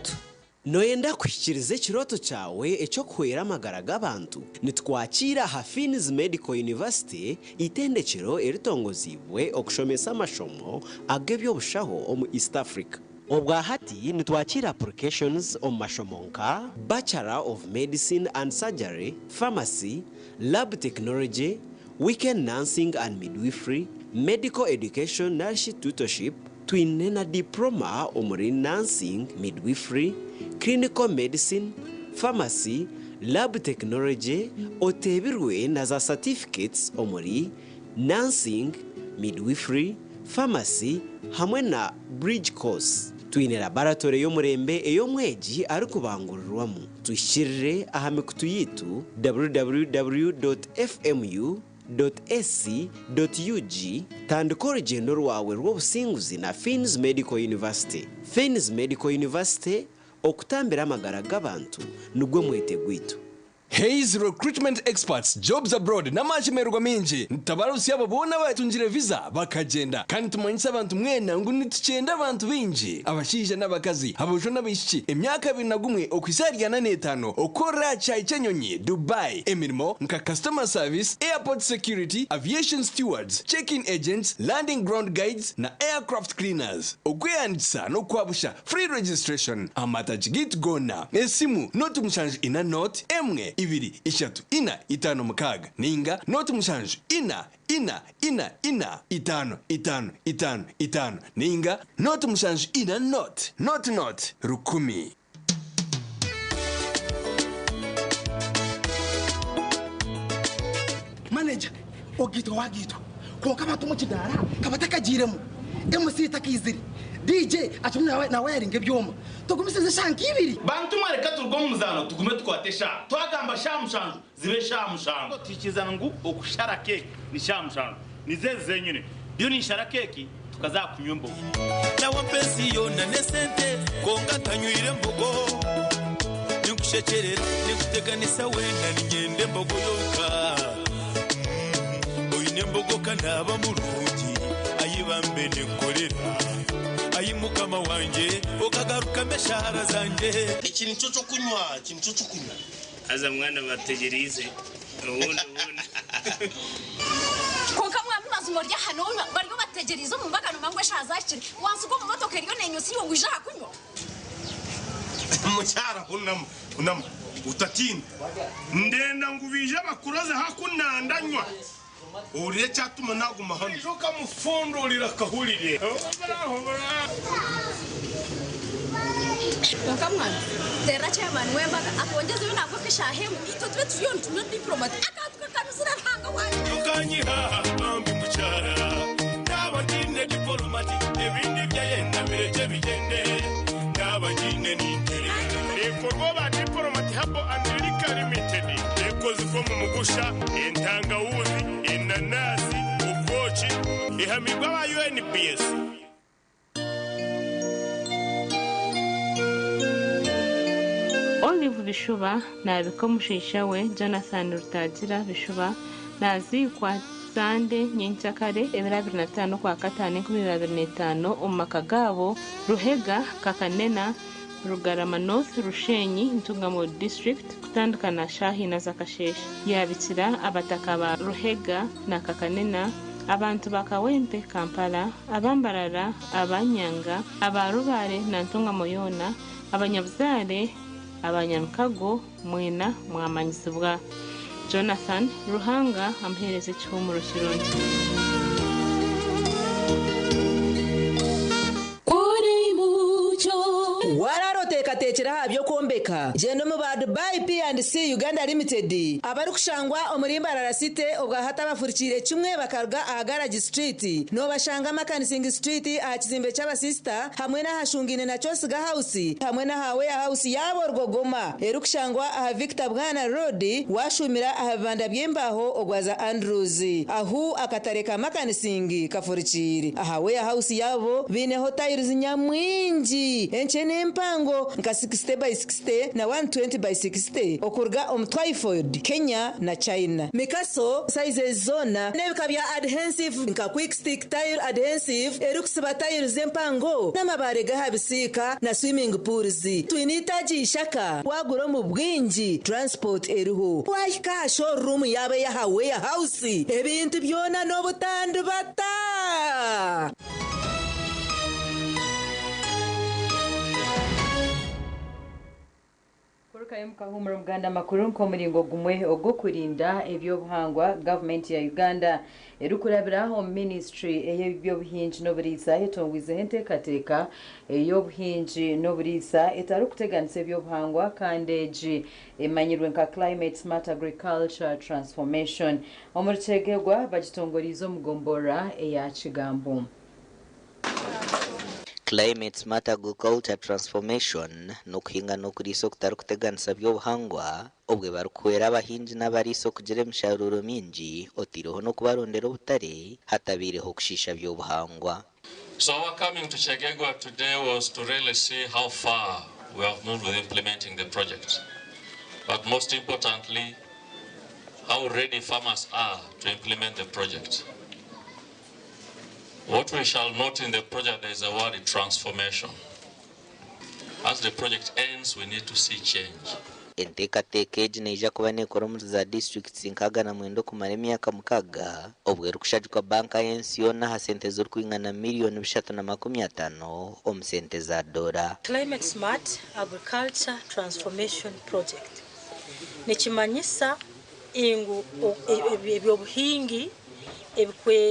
Nooyenda kuhikiiriza ekirooto kyawe eky'okuhwera amagara g'abantu? Nitukwakiira aha Fiins Medical University, eitendekyero eritongoziibwe okushomesa amashomo ag'eby'obushaho omu East Africa. Obwa hati nitwakiira applications omu mashomo nka, Bachelor of Medicine and Surgery, Pharmacy, Lab Technology, Weekend Nursing and Midwifery, Medical Education narishi Tutorship, Twine na Diploma omuri Nursing, Midwifery, Clinical Medicine, Pharmacy, Lab Technology, oteebirwe na za Certificates omuri Nursing, Midwifery, Pharmacy hamwe na Bridge Course. Twine Laboratory y'omurembe ei omwegi arikubangurirwamu. Tuhikirire aha mikutu yaitu www.fmu. Ac.ug Tandika orugyendo rwawe rw'obusinguzi na Fiins Medical University. Fiins Medical University, okutambira amagara g'abantu nigwo mwete gwaitu. Hays Recruitment Experts, Jobs Abroad n'amashemererwa maingi nitutabarutsya abo boona abatungire visa bakagyenda. Kandi nitumanyisa abantu mwena ngu nitukyenda abantu baingi, abashaija n'abakazi, aboojo n'abaishiki, emyaka 21 okuhitsya ahari 45 okukorera aha kishaayi ky'enyonyi, Dubai, emirimo nka Customer Service, Airport Security, Aviation Stewards, Check-in Agents, Landing Ground Guides na Aircraft Cleaners. Okwehandiikisa n'okwabusha, Free registration, Amatagi gaitu goona, esimu, 0 7 0 1 2 3 4 5 6 ninga 0 7 4 4 4 4 5 5 5 5 ninga 0 7 4 0 0 0 1000. Manager, ogaitwa wagaitwa kwonka abantu omu kidaara kabatakagiiremu, MC takaizire, DJ akirimu nawayaringa ebyoma, tugumisirize eshaaha nk'ibiri. Bantu mwe reka turuge omu muzaano tugume tukwate eshaaha. Twagamba shaaha mushanju zibe shaaha mushanju. Tuhikirizana ngu okushara keeki ni shaaha mushanju. Nizo ezi zenyine. Ndiyo ninshara keeki tukaza aha kunywa embogo. Nawe ensi yoona n'esente kwonka ntanywire mbogo. Ninkushekyerera ninkuteganisa weena niinyenda embogo yonka. Oine embogo ka naaba murungi ayi bambe ninkukorera. Ayi mukama wangye okagarukamu eshaara zangye. Eki nikyo ky'okunywa, eki nikyo ky'okunywa. Haza mwana bategyereize obundi obundi. Kwonka mwami mazima ori aha nonywa bariyo bategyereize omu mbaga nomanya ngu eshaaha zahikire wansiga omu motoka eriyo nenywa iwe ngu ija aha kunywa. Mukyara hunama, hunama, otatiina. Ndenda ngu baije bakuroze haku nandanywa. Ohurire ekyatuma naguma hanu. Ija okamufundurira akahurire. Kwonka mwana terera chairman w'embaga atwongyezeyo nangwa nk'eshaaha emwe itwe tube turiyo nitunywa diplomat akantu kakanuzire Ruhanga wangye. Okanyiha aha bambi mukyara Naaba ngiine dipolomati Ebindi byayenda birekye bigyende Naaba ngiine ninterera. Neekorwa ba Diplomat Herbal and Liquor Limited. Ekozirwe omu mugusha, entangawuzi, enanasi, obwoki. Ehamiibwe aba UNBS. Olive Bishuba naabika omushaija we Jonathan Rutagira Bishuba naaziikwa Sande nyenkyakare ebiro 25 Okwakataano 2025 omu maka gaabo Ruhega, Kakanena Rugarama North, Rushenyi, Ntungamo District kutandika na shaaha ina z'akasheeshe. Yaabikira abataka ba Ruhega na Kakanena, abantu ba Kawempe, Kampala, aba Mbarara, aba Nyanga, aba Rubare na Ntungamo yoona, abanyabuzaare, abanyamikago mwena mwamanyisibwa. Jonathan, Ruhanga amuheereze ekihuumuro kirungi. Waraara oteekateekire aha by'okwombeka gyenda omu ba Dubai P&C Uganda Limited abarikushangwa omuri Mbarara City obwahati abafurikiire kimwe bakaruga aha Garage Street noobashanga Makanising Street aha kizimbe ky'abasisita hamwe n'ahashungaine na Kyosiga House hamwe n'aha Warehouse yaabo Rwogoma erikushangwa aha Victor Bwana Road washuumira aha bibanda by'embaaho ogwaza Andrews ahu akatare ka Makanising kafurikiire aha Warehouse yaabo baineho tiles nyamwingi enkye n'empango nka 60 by 60 na 120 by 60 okuruga omu Twyford, Kenya na China. Mikaso sizes zoona n'ebika bya adhensive nka quick stick tile adhensive erikusiba tiles empango n'amabaare g'aha bisiika na swimming pools. Twine eitaagi ishaka wagura omu bwingi transport eriho. Wahika aha showroom yaabo ey'aha warehouse ebintu byona n'obutandibata. Kurukayo mukahumura omuganda amakuru nk'omuringo gumwe ogw'okurinda ebyobuhangwa gavumenti ya Uganda erikurabira omu ministry ey'ebyobuhingi n'oburiisa etongwizeho enteekateeka ey'obuhingi n'oburiisa etarikuteganisa ebyobuhangwa kandi egi emanyirwe nka Climate Smart Agriculture Transformation. Omu Rukyegegwa bagitongoriize omu gomborora eya Kigambo. Climate Smart Agriculture Transformation n'okuhinga n'okuriisa okutarikuteganisa by'obuhangwa obwe barikuhwera abahingi n'abariisa okugira emisharuuro mingi oteireho n'okubarondera obutare hatabaireho kushiisha by'obuhangwa. So our coming to Kyegegwa today was to really see how far we have moved with implementing the project. But most importantly, how ready farmers are to implement the project. What we shall note in the project, there is a word transformation. As the project ends, we need to see change. Enteekateeka egi neija kuba neekora omuri za disiturikiti 69 okumara emyaka 6 obwo erikushagikwa banka y'ensi yoona aha sente zirikwingana miriyoni 350 omu sente za doora. Climate Smart Agriculture Transformation Project nikimanyisa ngu ebyobuhingi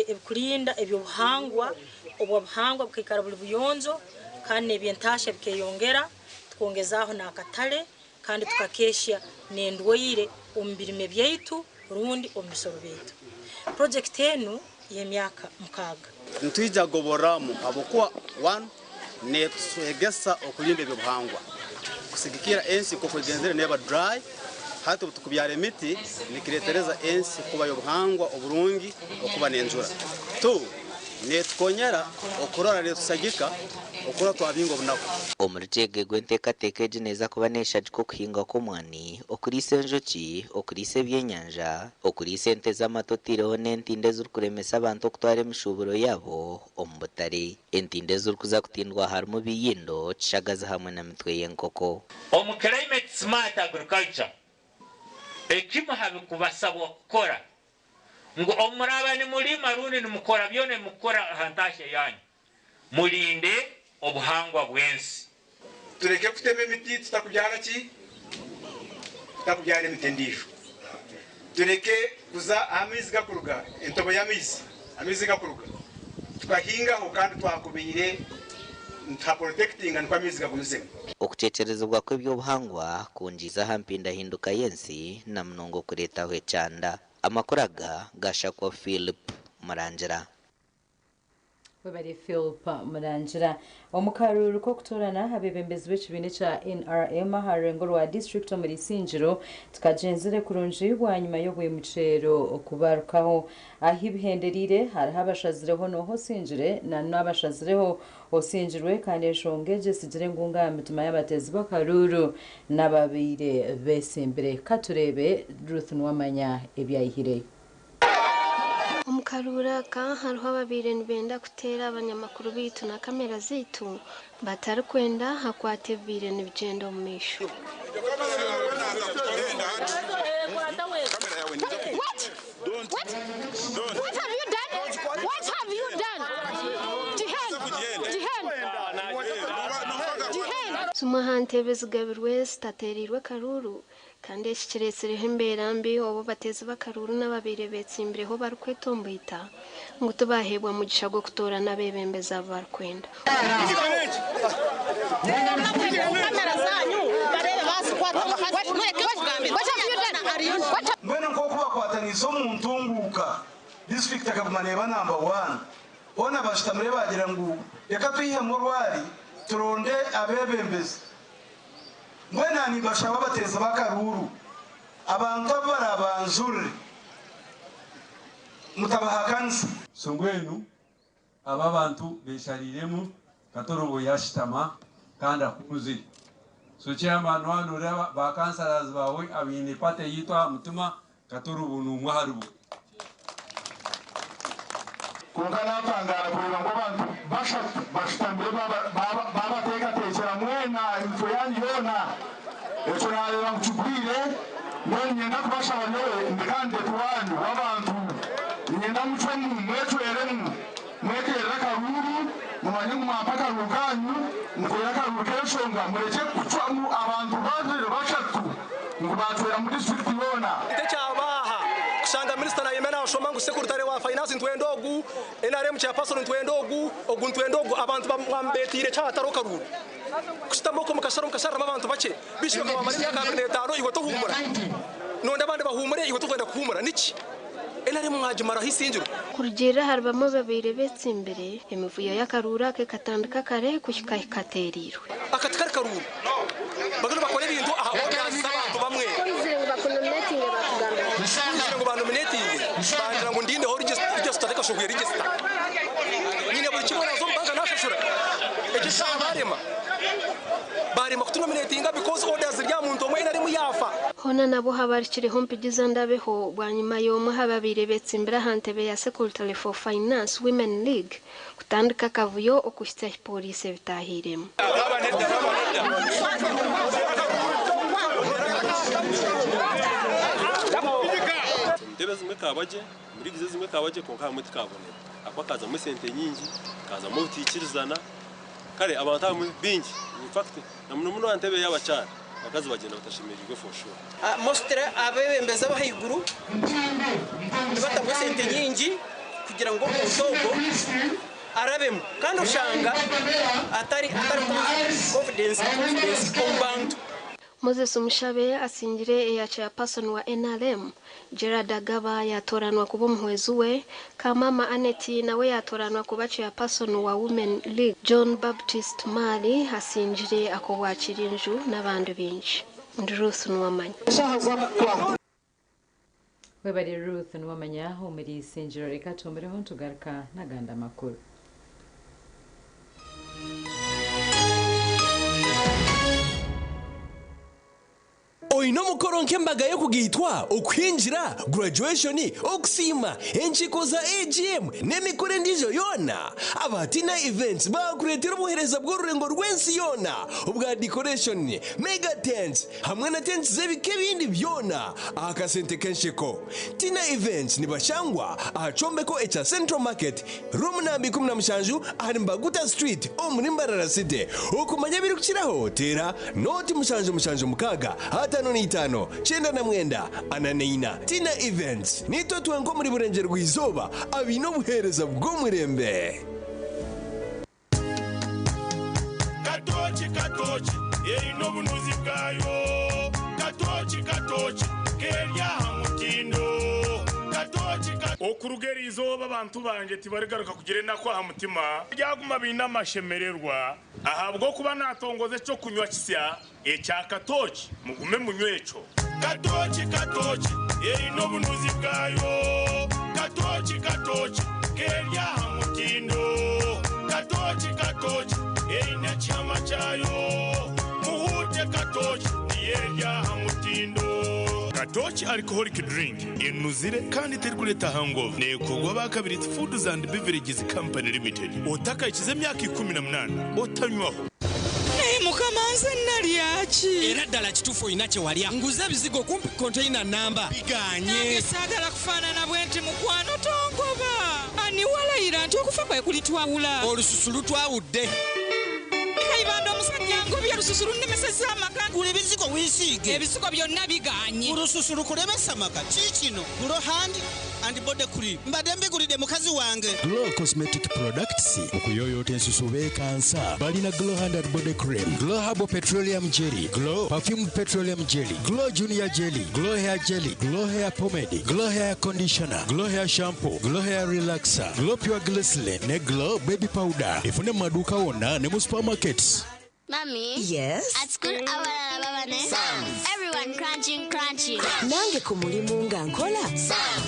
ebikurinda ebyobuhangwa obwabuhangwa bukaikara buri buyonjo kandi n'ebyentaasha bikeyongera tukongezaho n'akatare kandi tukakeshya n'endwaire omu birime byaitu rundi omu bisoro byaitu. Project enu y'emyaka 6. Nitwija goboramu habwokuba one netwegesa okurinda ebyobuhangwa kusigikira ensi nk'okwegenzere neba dry hati obu tukubyara emiti nikiretereza ensi kuba y'obuhangwa oburungi okuba n'enjura. Two netukonyera okurora netusagika okurora twabinga obunaku. Omu Rukyegegwa enteekateeka egi neeza kuba neeshagika okuhinga kw'omwani, okuriisa enjoki, okuriisa ebyenyanja, okuriisa ente z'amata oteireho n'entindo ezirikuremesa abantu okutwara emishuuburo yaabo omu butare. Entindo ezirikuza kutindwa harimu Biyindo, Kishagazi hamwe na Mitwe y'enkoko. Omu Climate Smart Agriculture, ekimu ha bikubasabwa kukora ngu omuraba nimulima rundi nimukora byona nimukora aha ntaahya yanyu, murinde obuhangwa bw'ensi. Tureke kutema emiti tutakubyara ki? Tutakubyara emiti endiijo. Tureke kuza aha maizi gakuruga, entobo y'amaizi, amaizi gakuruga. Tukahingaho kandi twakubiire nituhaprotectinga nikwo amaizi gagumizemu. Okucwekyerezibwa kw'eby'obuhangwa kwongiize aha mpindahinduka y'ensi na munonga okureetaho ekyanda. Amakuru aga gashakwa Philip Murangira. Webare Philip Murangira. Omu karuuru k'okutoorana abeebembezi b'ekibiina ekya NRM aha rurengo rwa disiturikiti omuri Isingiro tukagyenzire kurungi bwanyima y'obwimukyero okubarukaho. Ahu bihendereire hariho abashazireho n'oha osingire na n'abashazireho osingirwe kandi enshonga egi etsigire engunga aha mitima y'abateezi b'akaruuru n'ababaire beesimbire. Ka tureebe Ruth Nuwamanya ebi aihireyo. Omu Akaruuru aka hariho ababaire nibenda kuteera abanyamakuru baitu na kamera zaitu batarikwenda hakwata ebibaire nibigyenda omu maisho. Zimwe aha ntebe zigabirwe zitateereirwe karuuru kandi eki kireetsireho embeera mbi obu abateezi b'akaruuru n'ababaire beetsimbireho barikwetomboita ngu tibaaheebwa mugisha gw'okutoorana abeebembezi abu barikwenda. Mbwenu nk'oku bakwataniise omu ntunguuka, disiturikiti ekaguma neeba namba waani. Boona bashutamire baagira ngu reka twihemu orwari turonde abeebembezi. Mbwenu aha nimbashaba abateezi b'akaruuru, abantu abu baraabanjurire mutabahakanisa. So mbwenu aba abantu beshariiremu Katorobo yashitama kandi akunzire. So chairman wanu oreba ba councillors bawe abaine party yitu aha mutima Katorobo numwe aharibo. Kwonka naatangaara kureeba ngu abantu bashatu bashutamire baabateekateekyera mwena emitwe yaanyu yoona. Ekyo naareeba ngu kigwire. Mbwenu niinyenda kubashaba nyowe ndi kandideti waanyu w'abantu, niinyenda mucwemu, mwecweremu, mweteerere akaruuru, mumanye ngu mwampa akaruuru kaanyu, muteere akaruuru k'enshonga, murekye kucwamu abantu babiri bashatu ngu baacweramu disiturikiti yoona. Tekyabaha kushanga minisita nayema nashoma ngu sekuritare wa finance nitwenda ogu, NRM chairperson nitwenda ogu, ogu nitwenda ogu, abantu bamubetiire kyahatariho karuuru. Kushutama okwo mukashara mukashariramu abantu bakye, Bishop wamara emyaka 25 iwe tohuumura, nonda abandi bahuumure iwe tokwenda kuhuumura, niki? NRM mwagimaraho Isingiro. Kurugiirira ahari bamwe ababaire beetsimbire, emivuyo y'akaruuru aka ekatandika kare kuhika ahi kateereirwe. Aka tikari karuuru. Bariyo nibakora ebintu aha orders z'abantu bamwe. Ku oizire ngu bakunominatinge baakugambira ki? Ku oizire ngu banominatinge, bangira ngu ndindeho register ntakashohwire register. Nyine buri kimwe naaza omu banka naashashura. Egyo eshaaha baarema. Baarema kutunominatinga because orders ziri aha muntu omwe nrm yaafa. Hoona nabwo habarikireho mpigiza ndabeho bwanyima y'omwe aha babaire betsimbire aha ntebe ya Secretary for Finance Women League kutandika akavuyo okuhitsya ahi pooriisi ebitaahiiremu. Entebe ezimwe ekaba gye, omu leagues ezimwe ekaba gye kwonka ahamwe tikabonera ahakuba hakazamu esente nyingi, hakazamu obutaikirizana kare abantu abamwe baingi in fact na muno muno aha ntebe y'abakyara abakazi bagyenda batashemereirwe for sure. Mostly abebembezi abahaiguru nibatamu esente nyingi kugira ngu omuntu ogwo arabemu kandi oshanga atari confidence omu bantu. Moses Mushabe asingire eya Chairperson wa NRM, Gerald Agaba yatooranwa kuba omuhwezi we, Kamama Annet nawe yatooranwa kuba Chairperson wa Women League, John Baptist Maali asingire ak'obwa Kirinju n'abandi baingi. Ndi Ruth Nuwamanya. Webare Ruth Nuwamanya omuri Isingiro. Reka tuhuumureho nitugaruka n'agandi amakuru. Oine omukoro nk'embaga y'okugaitwa, okuhingira, graduation, okusiima, enkiiko za AGM n'emikoro endiijo yoona? Aba Tina Events baakureetera obuheereza bw'orurengo rw'ensi yoona obwa decoration, mega tents hamwe na tents z'ebika ebindi byona aha kasente k'ensheko. Tina Events nibashangwa aha kyombeko ekya Central Market, room namba 17 ahari Mbaguta Street omuri Mbarara City. Okumanya ebirikukiraho teera 0 7 7 6 55 99 44. Tina Events, niitwe twenka omuri Burengyerwa-izooba abaine obuheereza bw'omurembe. Katooki katooki eine obunuzi bwayo Katooki katooki keri aha mutindo Katooki ka. Okuruga eri izooba abantu bangye tibarigaruka kugira enaku aha mutima. Baryaguma baine amashemererwa, ahabw'okuba naatongoza eky'okunywa kisya ekya katooki, mugume munywe ekyo. Katooki katooki eine obunuzi bwayo Katooki katooki keri aha mutindo Katooki katooki eine ekihama kyayo Muhuute katooki niyo eri aha mutindo. Katochi alcoholic drink enuzire kandi terikureeta hangover neekorwa aba Kabirizi Foods and Beverages Company Limited. Otakahikize emyaka 18 otanywaho. Naye mukama nze nalya ki? Era ddala kituufu olina kye walya. Nguze ebizigo kumpi konteyina nnamba bigaanye. Nange saagala kufaanana bwe nti mukwano tongoba. Ani walayira nti okufa kwe kulitwawula? Olususu lutwawudde. Kayibanda omusajja angobye olususu lunnemesezza amaka. Gula ebizigo weesiige. Ebizigo byonna bigaanye. Olususu lukulemesa amaka. Kiikino Glow Hand and Body Cream. Mbadde mbigulidde mukazi wange. Glow Cosmetic Products okuyooyoota ensusu beekansa balina Glow Hand and Body Cream, Glow Herbal Petroleum Jelly, Glow Perfumed Petroleum Jelly, Glow Junior Jelly, Glow Hair Jelly, Glow Hair Pomade, Glow Hair Conditioner, Glow Hair Shampoo, Glow Hair Relaxer, Glow Pure Glycerin ne Glow Baby Powder. Efune mu maduuka wonna ne mu supermarkets. Mommy? Yes? At school, abalala baba ne Everyone crunching, crunching. Nange ku mulimu nga nkola.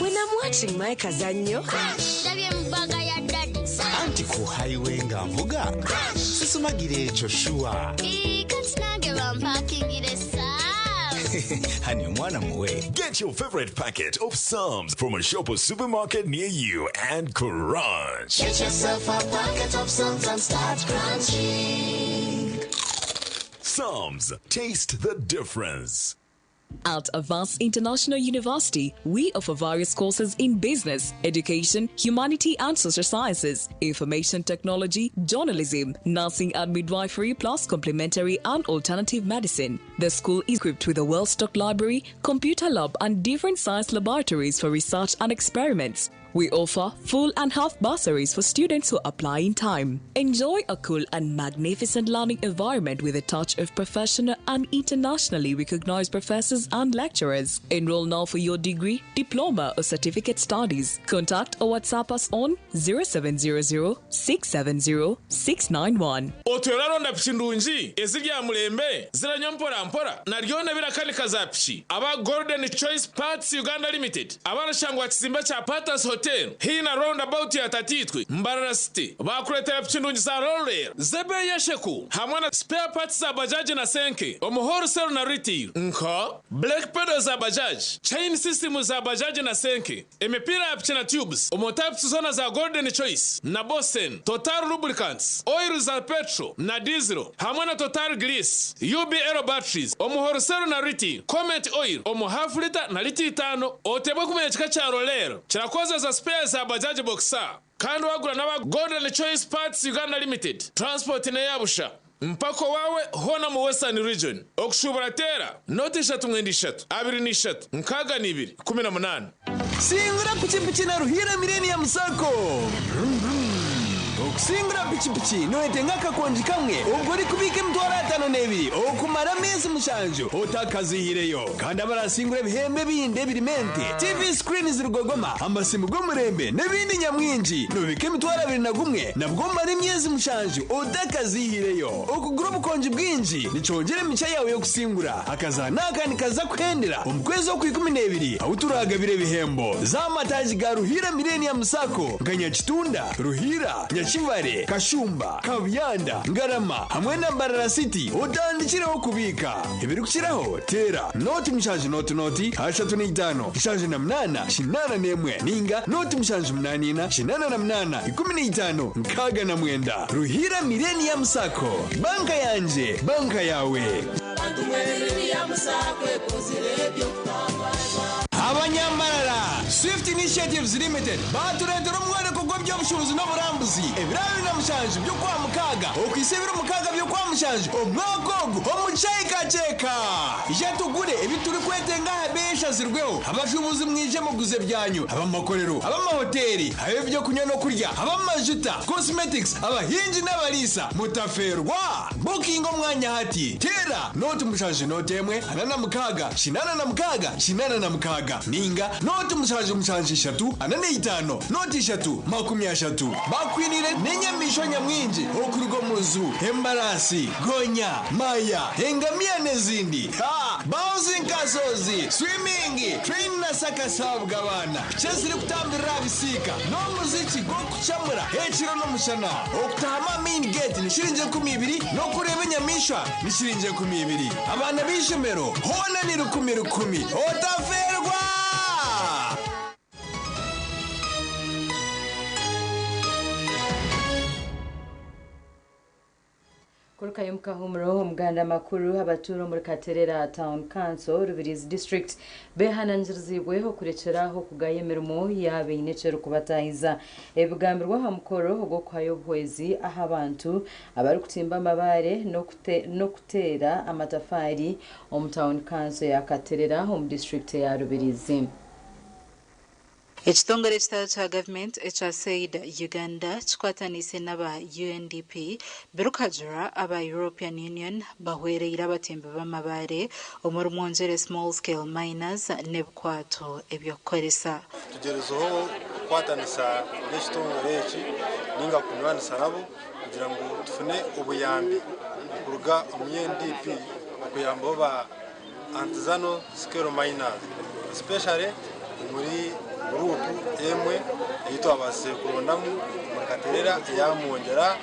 When I'm watching my kazannyo. Ndabye mu bbaga ya daddy. Anti ku highway nga nvuga sisumagira ekyo sure. Ii, kati nange bampakingire Sam's. Honey omwana muwe. Get your favorite packet of Psalms from a shop or supermarket near you and crunch. Get yourself a packet of Psalms and start crunching. Psalms, taste the difference. At Avance International University, we offer various courses in business, education, humanity and social sciences, information technology, journalism, nursing and midwifery, plus complementary and alternative medicine. The school is equipped with a well-stocked library, computer lab, and different science laboratories for research and experiments. We offer full and half bursaries for students who apply in time. Enjoy a cool and magnificent learning environment with a touch of professional and internationally recognized professors and lecturers. Enroll now for your degree, diploma, or certificate studies. Contact or WhatsApp us on 0700 670 691. Otwera ronda piki ndungi ezirya mulembe ziranywa mpora mpora naryona birakanika za piki aba Golden Choice Parts Uganda Limited abarashangwa kizimba kya Patas Hotel hina roundabout ya Tatitwe Mbarara City bakuretera piki ndungi za Roller zebe yesheku hamwe na spare parts za bajaji na senke omu wholesale na retail nka brake pedal za bajaji, chain system za bajaji na senke, emipira ya piki na tubes omu types zona za Golden Choice na Bosen, Total lubricants, oil za petrol na diesel hamwe na Total grease, UBL batteries omu wholesale na retail, Comet oil omu half liter na lita 5. Otebwe kumenya kika kya Roller kirakozesa spare za bajaji boxer kandi wagura n'aba Golden Choice Parts Uganda Limited transport neyabusha mpako wawe hona mu Western Region. Okushubura tera noti 3 9 3 23 62 18. Singura pichipichi na Ruhira Millennium Sacco. Okusingura pichipichi nowetenga akakonji kamwe ubwo uri kubika emitwaro 52 okumara amezi 7 otakazihireyo kandi abarasingura ebihembe bindi ebirimente TV screen zirugogoma amasimu g'omurembe n'ebindi nyamwingi nobika emitwaro 21 nabwo mara emyezi 7 otakazihireyo. Okugura obukonji bwingi nicyongera emica yawe yo kusingura akazana akandi kaza kuhendera omu kwezi okwa 12 aho turagabira ebihembo z'amataji ga Ruhira Millennium Sacco nka Nyakitunda, Ruhira, Nyakivale, Kashumba, Kabuyanda, Ngarama hamwe na Mbarara City. Utandikireho kubika ebirikukiraho tera noti 7 noti noti 35 78 81 ninga noti 7 8 88 15 69. Ruhira Millennium Sacco, banka yanje, banka yawe. Abanyambarara Swift Initiatives Limited baturetera omworeko gw'ebyobushubuzi n'oburambuzi ebiro 27 by'okwa mukaaga okwisa ebiro 6 by'okwa mushanju omwaka ogu omukyekaceka ije tugure ebi turikwetenga aha beeshazirweho. Abashubuzi mwije muguze byanyu, abamakorero, abamahoteli, ab'ebyokunywa n'okurya, ab'amajuta, cosmetics, abahingi n'abarisa mutaferwa. Booking omwanya hati tera noti 7 noti 1 46 86 86 ninga noti 7 7 3 45 noti 3 ashatu. Bakwiniire n'enyamaishwa nyamwingi okuruga omu zoo, embaraasi, gonya, maya, engamiya n'ezindi. Ha! Bouncing castles, swimming, train na circus ahabw'abaana, piki ezirikutambirira aha bisiika, n'omuziki gw'okukyamura ekiro n'omushana. Okutaahamu aha main gate ni shiringi 20 n'okureeba enyamaishwa ni shiringi 20. Abaana b'eishomero hoona ni rukumi rukumi. Otafeerwa! Kurukayo omu kahuumuro omuganda amakuru abatuura omuri Katerera Town Council, Rubirizi District behanangiriziibwe okurekyera aho okugaya emirimo yaaba eine eki erikubatahiza. Ebi bigambirwe aha mukoro ogw'okuhayo obuhwezi aha bantu abarikutimba amabaare n'okuteera amatafaari omu Town Council ya Katerera omu disiturikiti eya Rubirizi. Ekitongore ekitari kya gavumenti ekya SAID Uganda kikwataniise n'aba UNDP birikuhagira aba European Union bahwereire abatimbi b'amabaare omuri Mwongyere Small Scale Miners n'ebikwato eby'okukoresa. Tugyerezeho kukwatanisa n'ekitongore eki ninga kunywanisa nabo kugira ngu tufune obuyambi kuruga omu UNDP okuyambaho ba Artisanal Scale Miners especially omuri guruupu emwe ei twabaasize kurondamu omuri Katerera eya Mwongyera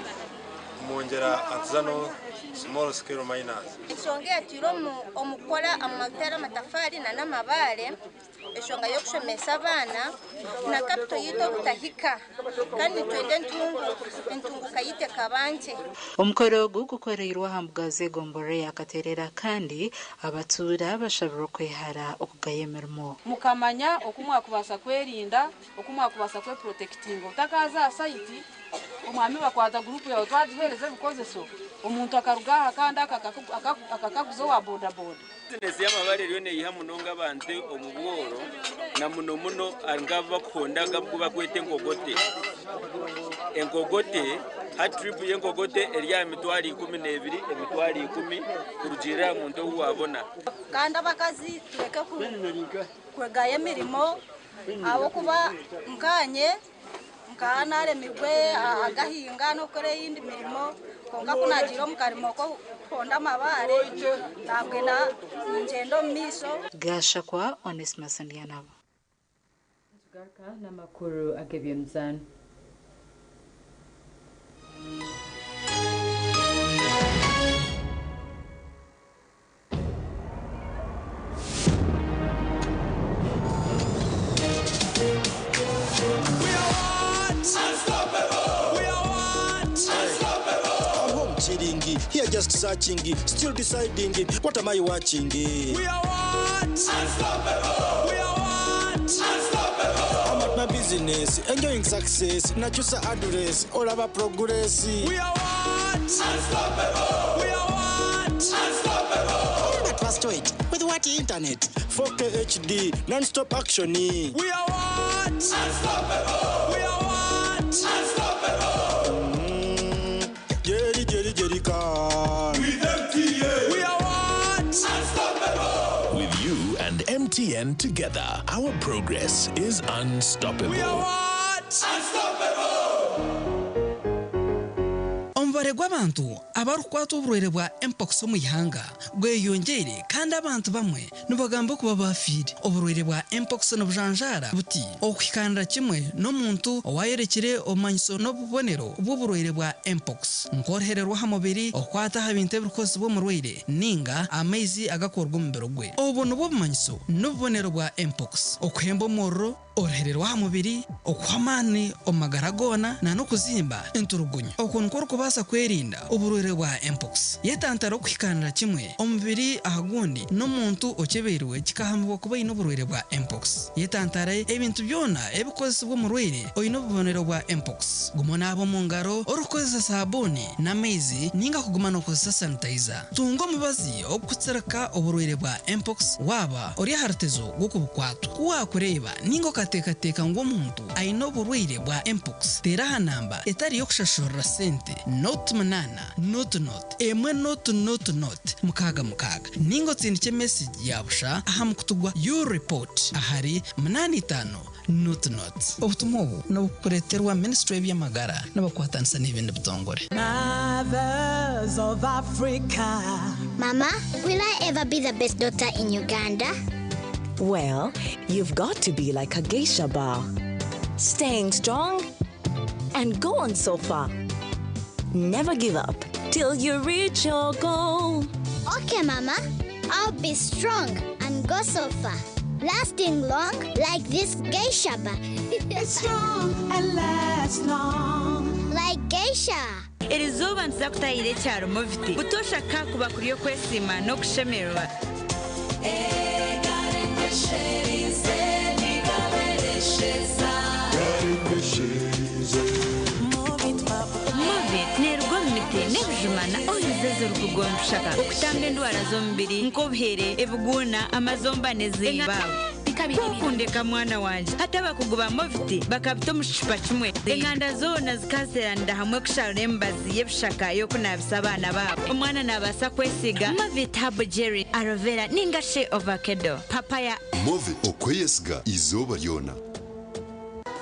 Mwongyera Artisanal Small Scale Miners. Enshonga eyatwire omu kukora omu kuteera amatafaari n'amabaare enshonga y'okushomesa abaana na kapito yaitu obutahika kandi nitwenda entunguka yaitu ekaba nkye. Omukoro ogu gukoreirwe aha mbuga z'egomborora eya Katerera kandi abatuura bashabirwe okwehara okugaya emirimo. Mukamanya oku mwakubaasa kwerinda, oku mwakubaasa kwepurotekitinga otakaaza aha sayiti, omwami bakwata guruupu yaawe twagiheereza ebikozeso, omuntu akaruga aha kandi akakaguza owa bodaboda. Bizinesi y'amabaare eriyo neyiha munonga abantu omu bworo na muno muno nk'abu bakuhonda agu bakweta enkogote. Enkogote hati tiripu y'enkogote eri aha 12,000, 10,000 kurugiirira aha muntu ou waabona. Kandi abakazi tureke kwegaya emirimo ahabw'okuba nkaanye nkaba naremirwe agahinga n'okukora eyindi mirimo kwonka ku naagiire omu karimo k'okuhonda amabaare nabwena ningyenda omu maisho. Gashakwa Onesmus Ndyanabo. Nitugaruka n'amakuru ag'eby'emizaano. I'm home chilling, here just searching, still deciding, what am I watching? We are what? Unstoppable! We are what? Unstoppable! I'm at my business, enjoying success, nachusa address, all about progress. We are what? Unstoppable! We are what? Unstoppable! But first wait, with what internet? 4K HD, non-stop action. We are what? Unstoppable! We are what? Unstoppable! Jerry, Jerry, Jerry car. With MTN! We are what? Unstoppable! With you and MTN together, our progress is unstoppable. We are what? Unstoppable! Omubare gw'abantu abarikukwatwa oburwaire bwa Mpox omu ihanga gweyongyeire kandi abantu bamwe nibagamba okuba baafiire. Oburwaire bwa Mpox nibujanjaara buti okuhikaanira kimwe n'omuntu owaayorekire obumanyiso n'obubonero bw'oburwaire bwa Mpox nk'oruhere rw'aha mubiri, okukwata aha bintu ebirikukozesibwa omurwaire ninga amaizi agakuruga omu mubiri gwe. Obu nibwo bumanyiso n'obubonero bwa Mpox, okuhemba omuriro, Oruhere rw'aha mubiri, okuhwa amaani omu magara goona na n'okuzimba enturugunyu. Oku nikwo orikubaasa kwerinda oburwaire bwa Mpox. Yetantare okuhikaanira kimwe omubiri aha gundi n'omuntu okyebeirwe kikahamibwa kuba aine oburwaire bwa Mpox. Yetantare ebintu byona ebikukozesibwa omurwaire oine obubonero bwa Mpox. Guma onaabe omu ngaro orikukozesa saabuuni n'amaizi ninga kuguma nookozesa sanitayiza. Tunga omubazi ogurikutsirika oburwaire bwa Mpox waaba ori aha rutezo rw'okubukwatwa. Ku waakureeba ninga. okateekateeka ngu omuntu aine oburwaire bwa mpox, teera aha namba etari y'okushashurira sente, nought munaana, nought nought, emwe nought nought nought, mukaaga mukaaga, ninga otsindikye mesegi ya busha aha mukutu gwa U-report ahari munaana itaano nought nought. Obutumwa obu nibukureeterwa Minisitule y'eby'amagara nibakwatanisa n'ebindi bitongore. Mothers of Africa. Mama, will I ever be the best doctor in Uganda? Well, you've got to be like a geisha bar. Staying strong and go on so far. Never give up till you reach your goal. Okay, Mama. I'll be strong and go so far. Lasting long like this geisha bar. It's strong and lasts long. Like geisha. Erizooba nituza kutahira ekyaro Moviti butoosha kakuba kuri okwesiima n'okushemererwa. Movit neeruga omu miti n'ebijuma na oils ezirikuruga omu bishaka okutamba endwara z'omubiri nk'obuhere, ebiguuna, amazomba n'ezindi. Kwokundeka mwana wangye hati abakugu ba Movit bakabita omu kicupa kimwe. Enganda zoona zikazeeranira hamwe kusharura emibazi y'ebishaka y'okunaabisa abaana baabo. Omwana naabaasa kwesiiga Movit Herbal Jelly, Aloe Vera ninga shi Ovakedo, Papaya. Movit okweyesiga izooba ryona.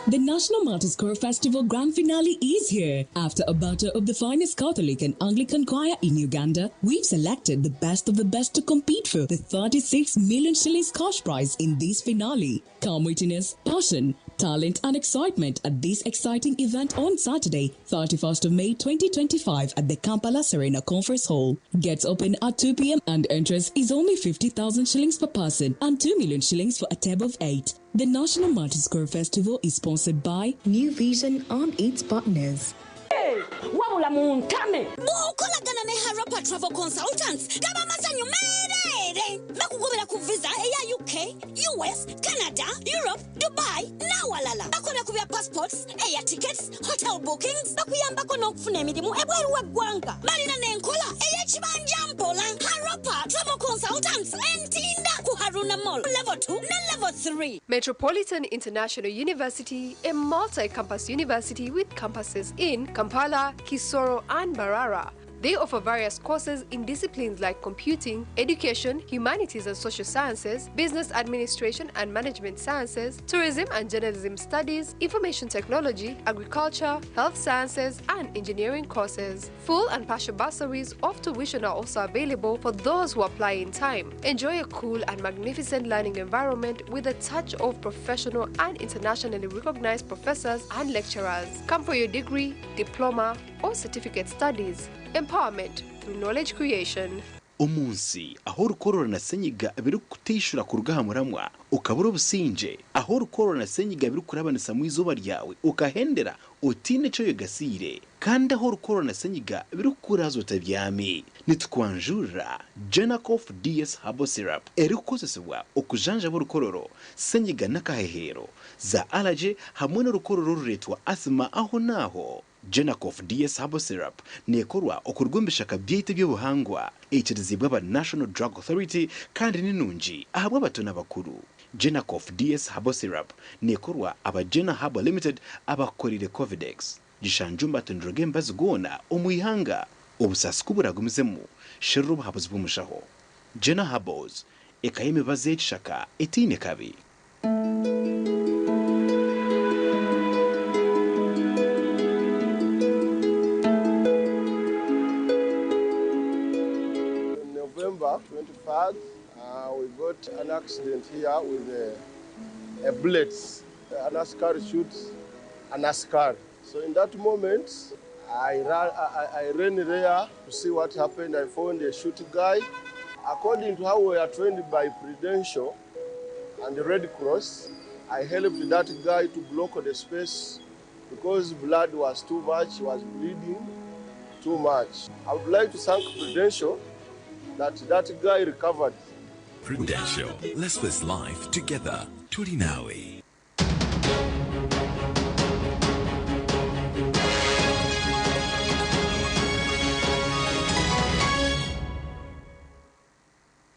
The National Martyrs Choir Festival Grand Finale is here. After a battle of the finest Catholic and Anglican choir in Uganda, we've selected the best of the best to compete for the 36 million shillings cash prize in this finale. Come witness passion, talent and excitement at this exciting event on Saturday, 31st of May 2025 at the Kampala Serena Conference Hall. Gets open at 2 p.m. and entrance is only 50,000 shillings per person and 2 million shillings for a table of 8. The National Martyrs Choir Festival is sponsored by New Vision and its partners. Wabula muntame bw'okolagana ne Harapa Travel Consultants gaba masanyu meereere bakugobera ku visa eya UK, US, Canada, Europe, Dubai n'awalala. Bakola ku bya passports, air tickets, hotel bookings, bakuyambako n'okufuna emirimu ebweru w'eggwanga. Balina n'enkola ey'ekibanja mpola. Harapa Travel Consultants Entinda ku Haruna Mall level 2 ne level 3. Metropolitan International University, a multi-campus university with campuses in Kampala, Kisoro, and Mbarara. They offer various courses in disciplines like computing, education, humanities and social sciences, business administration and management sciences, tourism and journalism studies, information technology, agriculture, health sciences, and engineering courses. Full and partial bursaries of tuition are also available for those who apply in time. Enjoy a cool and magnificent learning environment with a touch of professional and internationally recognized professors and lecturers. Come for your degree, diploma, or certificate studies. Empowerment through knowledge creation. Omunsi aho orukorora na senyiga birikutishura kuruga aha muramwa ukabura obusingye, aho orukorora na senyiga birikurabanisa izooba ryawe ukahendera otiine ekyo oyegasiire, kandi aho orukorora na senyiga birikukuraza otabyami, nitukwanjurira Genacof DS Herbal Syrup erikukozesebwa okujanjaba orukororo, senyiga n'akahehero, za allergy hamwe n'orukororo orureetwa asthma aho n'aho. Genacof DS Herbal Syrup neekorwa okuruga omu bishaka byaitu eby'obuhangwa, eikirizibwa aba National Drug Authority kandi ni nungi ahabw'abato n'abakuru. Genacof DS Herbal Syrup neekorwa aba Gena Herbal Limited abakukoreire Covidex. Gishanjwe omu matundiro g'emibazi goona omu ihanga. Obusaasi ku buragumizemu, sherura obuhabuzi bw'omushaho. Gena Herbals, eka y'emibazi y'ekishaka etaine kabi. November 23rd, we got an accident here with a bullet. An askari shoots an askari. So in that moment, I ran there to see what happened. I found a shoot guy. According to how we are trained by Prudential and the Red Cross, I helped that guy to block the space because blood was too much, he was bleeding too much. I would like to thank Prudential that that guy recovered. Prudential. Let's face life together. Turinawe.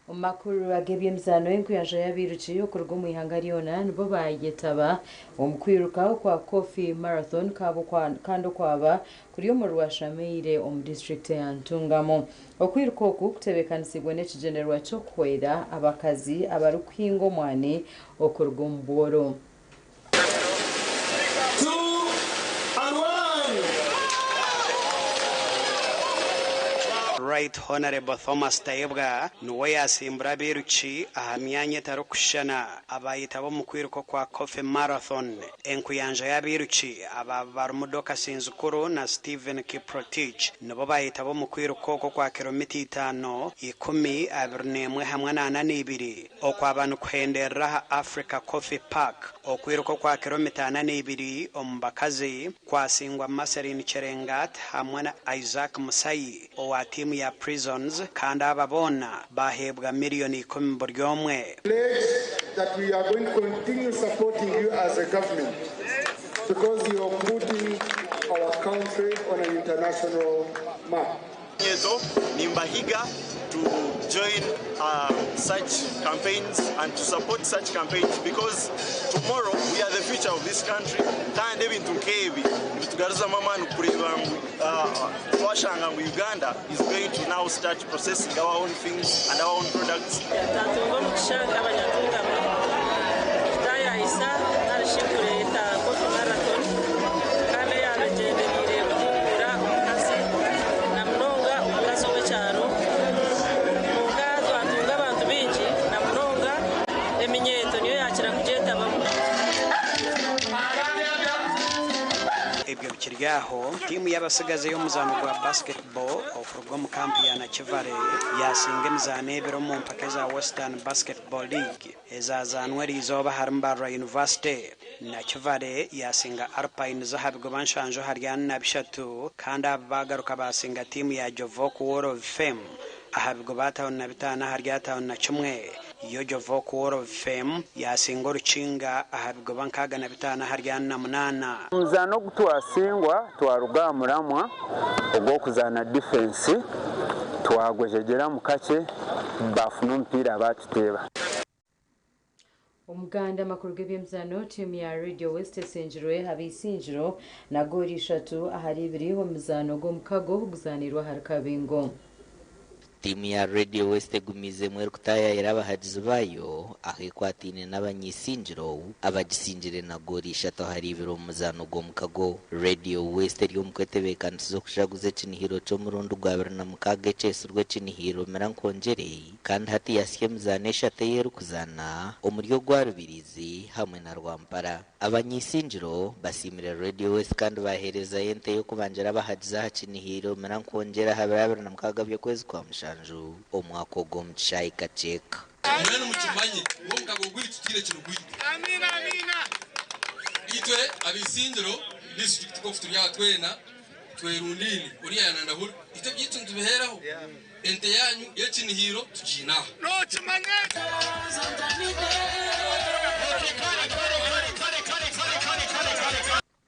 Omu Omu makuru ag'eby'emizaano, enkuyanja y'abairuki okuruga omu ihanga ryona nibo bayetaba omu kwiruka okwa Coffee Marathon kandi okwaba kuri omu Rwashamaire omu disiturikiti eya Ntungamo. Okwiruka oku kutebeekanisiibwe n'ekigyendererwa ky'okuhwera abakazi abarikuhinga omwani okuruga omu bworo. Right Honourable Thomas Tayebwa niwe yasimbura abairuki aha myanya etarikushushana abayetaba omu kwiruka okwa Coffee Marathon. Enkuyanja y'abairuki aba barimu Dorcas Nzukuru na Stephen Kiprotich nibo bayetaba omu kwiruka okwo okwa kilomita itaano, ikumi, 21 hamwe na 42 okwaba nikuhenderera aha Africa Coffee Park. Okwiruka okwa kilomita 42 omu bakazi kwasingwa Marceline Cherengat hamwe na Isaac Musayi owa tiimu ya Prisons kandi aba boona baheebwa miriyoni 10 buri omwe. Pledge that we are going to continue supporting you as a government because you are putting our country on an international map. Nyeto nimbahiga to join such campaigns and to support such campaigns because tomorrow we are the future of this country. Kandi ebintu nkebi nibitugaruzamu amaani kureeba ngu twashanga ngu Uganda is going to now start processing our own things and our own products. Twatunga omugisha nk'abanyatungamo kutayayisa narishi kureeta Coffee Marathon kandi eyabegyendereire kuhungura omukazi na munonga omukazi ow'ekyaro. Kwonka twatunga abantu baingi na munonga eminyeeto niyo yakira kugyetabamu. Ebyo bikiri aho, tiimu y'abasigazi ey'omuzaano gwa basketball okuruga omu kampu ya Nakivale yasinga emizaano ebiri omu mpaka eza Western Basketball League ezazaanwa eriizooba ahari Mbarara University. Nakivale yasinga Alpines aha bigoba nshanju ahari ana na bishatu kandi aba bagaruka basinga tiimu ya Jovok Wall of Fame aha bigoba 55 ahari 51. Yo Jovok Wall of Fame yasinga Orukinga aha bigoba 65 ahari 48. Omuzaano ogu twasingwa twaruga aha muramwa ogw'okuzaana difensi twagwejegyeramu kakye baafuna omupiira baatuteeba. Omuganda amakuru g'eby'emizaano, tiimu ya Radio West esingirwe ab'eisingiro na goori ishatu ahari ibiri omu muzaano gw'omukago oguzaanirwe ahari Kabingo. Tiimu ya Radio West egumiizemu erikutaayayira abahagizi baayo ahu ekwataine n'abany'eisingiro abagisingire na goori ishatu ahari ibiri omu muzaano gw'omukago. Radio West eri omu kwetebeekanisiza okujaguza ekinihiro ky'omurundi gwa 26 ekyetsirwe ekinihiro Mira Nkwongyere kandi hati yasya emizaano eshatu ei erikuzaana omuri ogwa Rubirizi hamwe na Rwampara. Abany'eisingiro basiimire Radio West kandi baheerezayo ente y'okubangira abahagizi aha kinihiro Mira Nkwongyere aha biro 26 by'okwezi kwa mushanju omwaka ogu omu kishaayi Kakyeka. Mbwenu mukimanye ngu omukago gwaitu tihaine ekirigwita. Itwe ab'eisingiro disiturikiti nk'oku turi aha twena twerundaine, oriya yaanandahura, itwe ebyaitu nitubiheeraho. Ente yaanyu y'ekinihiro tugiine aha.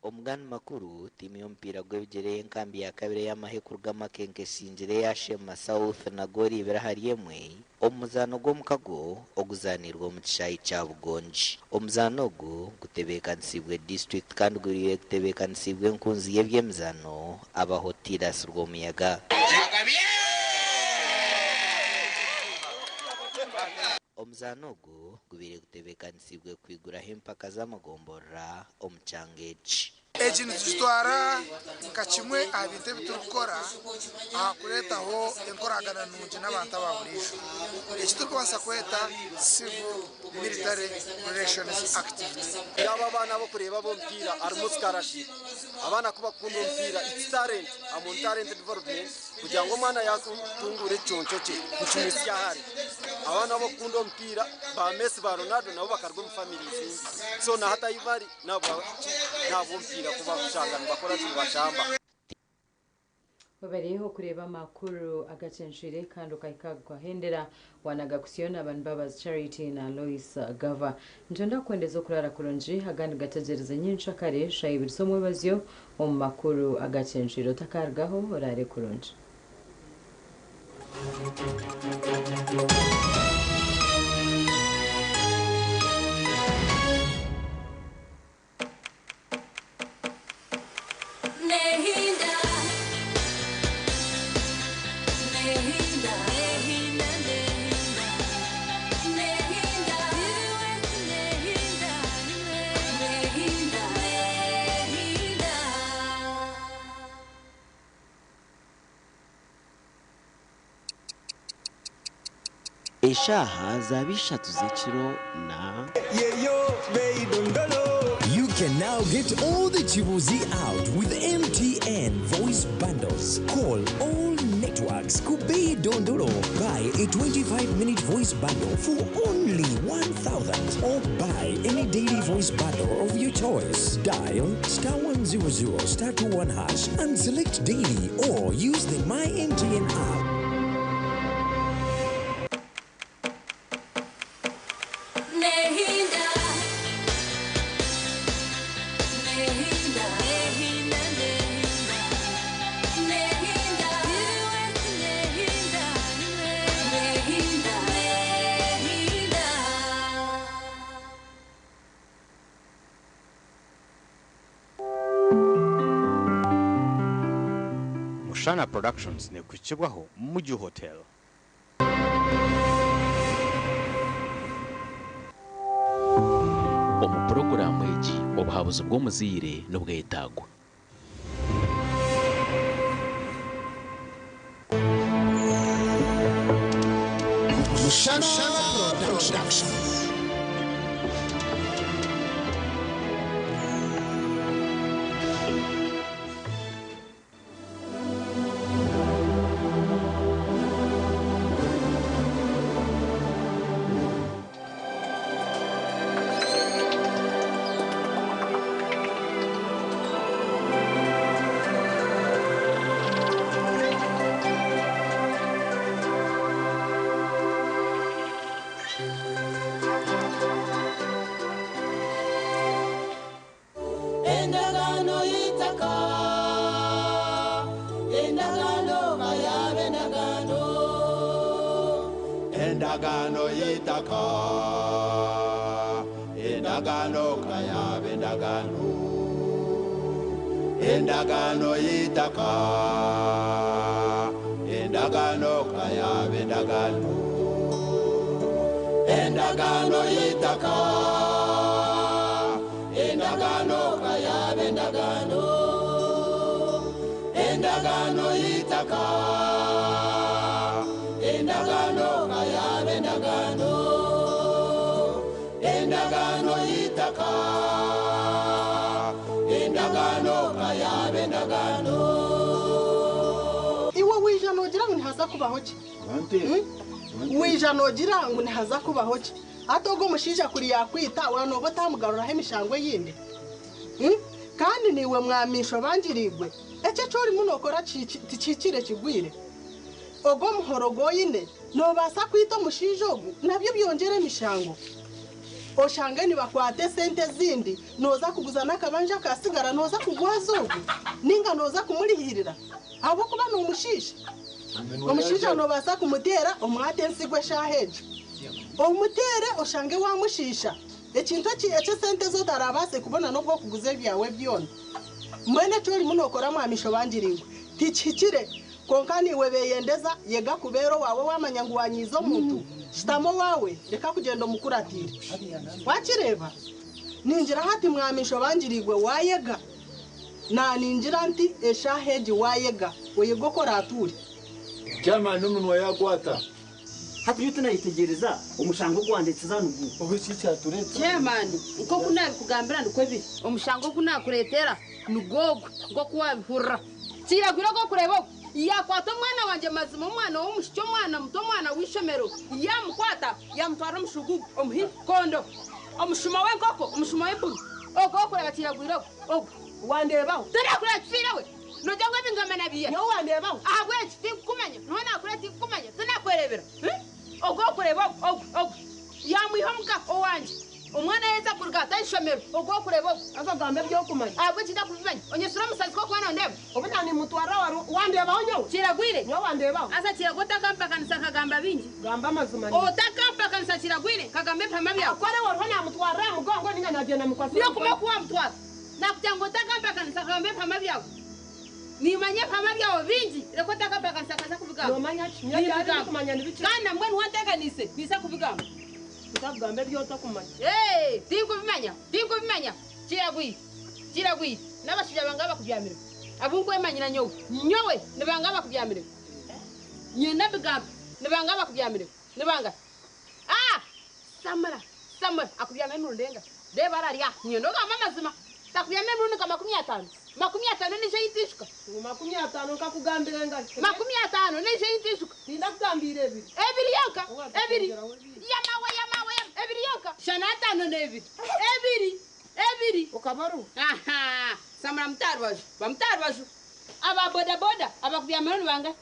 Omugani makuru, tiimu y'omupiira gw'ebigyere ey'enkambi ya kabiri ey'amahe kuruga Makenke esingire eya Sheema South na goolo ibiri ahari emwe omu muzaano gw'omukago oguzaanirwe omu kishaayi kya Bugongi. Omuzaano ogu gutebeekanisiibwe disiturikiti kandi guriire gutebeekanisiibwe enkunzi y'eby'emizaano abaho Tiras Rwomuyaga. Omuzaano ogu gubaire gutebeekanisiibwe kwiguraho empaka z'amagomborora omu kyanga eki. Eki nitukitwara nka kimwe aha bintu ebi turikukora aha kureetaho enkoragana nungi n'abantu aba buriijo, eki turikubaasa kweta Civil Military Relations Activity. Yaaba abaana abarikureeba ab'omupiira harimu scholarship. Abaana ku barikukunda omupiira, it's talent, I'm on talent development kugira ngu omwana yaatunguura ekiconco kye nikimuhitsya ahari. Abaana abarikukunda omupiira ba Messi ba Ronaldo nabo bakaruga omu families mbi. So na hati ahu bari n'ahabw'omupiira ku barikushanga nibakora ki nibashamba. Webare okureeba amakuru agacencwire kandi okahika gahendera wanaga kusyo na Mbabazi Charity na Lois Gava. Nitwenda kukwendeza okurara kurungi agandi gategyereze nyenkyakare shaaha ibiri z'omwebazyo omu makuru agacencwire otakarugaho orare kurungi. Nehinda. Nehinda. Nehinda. Nehinda. Nehinda. Nehinda. Nehinda. Eshaha zaba ishatu z'ekiro na You can now get all the Chibuzi out with MTN voice bundles. Call all networks. Kubei Dondolo. Buy a 25-minute voice bundle for only 1,000 or buy any daily voice bundle of your choice. Dial star 100 star 21 hash and select daily or use the My MTN app. Nehinda. Nehinda. Nehinda. Nehinda. Nehinda. Nehinda. Nehinda. Mushana Productions nekukibwaho Muju Hotel. Omu puroguraamu egi obuhabuzi bw'omuzaire n'obwetagwa. Mushana Productions. Endagano y'eitaka, endagano kayabe endagano. Endagano y'eitaka, endagano kayabe endagano. Endagano y'eitaka, endagano kayabe endagano. Endagano y'eitaka, endagano kayabe endagano. Endagano y'eitaka, endagano kayabe endagano. Endagano y'eitaka, endagano kayabe endagano. Iwe wija nogira ngu nihaza kubaho ki? Wija nogira ngu nihaza kubaho ki? Ate ogwo omushaija kuri yakwita wanoba otamugaruraho emishango eyindi. Kandi niiwe mwamisho bangirigwe ekyo ekyorimu nokora tikikire kigwire. Ogwo omuhoro gwoine nobaasa kwita omushaija ogu nabyo byongyera emishango. Oshange nibakwata esente ezindi noza kuguza n'akabanja kasigara noza kugwaza ogu ninga noza kumurihirira ahabw'okuba n'omushaija. Omushaija nobaasa kumuteera omwate ensigo eshaaha egyo. Omuteere oshange wamushiisha ekintu eky'esente z'otarabaase kubona n'obwokuguza ebyawe byona. Mbwenu eki orimu nookora mwamisho bangiringwe tikihikire konka niiwe beeyendeza yega kubeera owaawe wamanya ngu wanyiiza omuntu shitama owaawe reka kugyenda omukuratiire. Wakireeba? Ningira hati mwamisho bangirigwe wayega. Naningira nti eshaaha egi wayega oyega oko oraatuure. Chairman omunwa yakwata. Hati iyo tunayitegereza omushango gwandeteza nugu. Obu iki kyatureta? Chairman, nkoku nabikugambira nikwo biri. Omushango ogu nakureetera nigwogwo nkoku wabihurira. Kiragwire ogwokureeba ogu yakwata omwana wangye mazima omwana w'omushiki omwana muto omwana w'ishomero yamukwata yamutwara omushugugu omuhi kondo omushuma w'enkoko omushuma w'empunu ogwo okureba kiragwire ogu ogu wandeebaho turakureba kifiire we nojya ngu ebingoma nabiye nyowe wandeebaho ahabw'eki tinkukumanya niho nakure tinkukumanya tinakwerebera ogwo okureba ogu ogu ogu yamwiha omuka owangye omwana yeza kuruga ata ishomero ogwo okureba ogu akagamba ebyokumanya ahabw'eki ndakubimanya onyesura omusazi kokuba nondeeba obu nanimutwara wandeebaho nyowe kiragwire nyowe wandeebaho asa kiragwa otakampakanisa nkagamba bingi gamba amazima otakampakanisa kiragwire nkagamba ebihama byawe akore wariho namutwarira aha mugongo ninga nagyenda mukwasira niyo kuma kuwa mutwara nakugira ngu otakampakanisa nkagamba ebihama byawe. Nimanya ebihama byawe bingi reka otakampakanisa nkaza kubigamba. Noomanya ki? Nyowe ebi ndikumanya nibikye. Kandi na mbwenu wanteekaniise ninza kubigamba. Otakugamba ebi otakumanya. Ee, tinkubimanya, tinkubimanya. Kiragwire, kiragwire. N'abashaija bange abakubyamire, abu nkwemanyira nyowe, nyowe, ni bangahi abakubyamire? Nyenda mbigambe, ni bangahi abakubyamire? Ni bangahi? Ah! Samura, Samura, akubyamire emirundi engahi? Reeba ari aha, niinyenda ogambe amazima. Takubyamire emirundi nka 50? 50 n'eija ei ntiijuka. Ngu 50 nkakugambira engahi? 50 n'eija ei ntiijuka. Tindakugambiire ebiri. Ebiri yonka, ebiri. Yamawe, yamawe, ebiri yonka. Shana ataano n'ebiri. Ebiri, ebiri. Okaba oriho? Aha! Samura muta aha rubaju, bamuta aha rubaju. Aba bodaboda abakubyamiraho ni bangahi?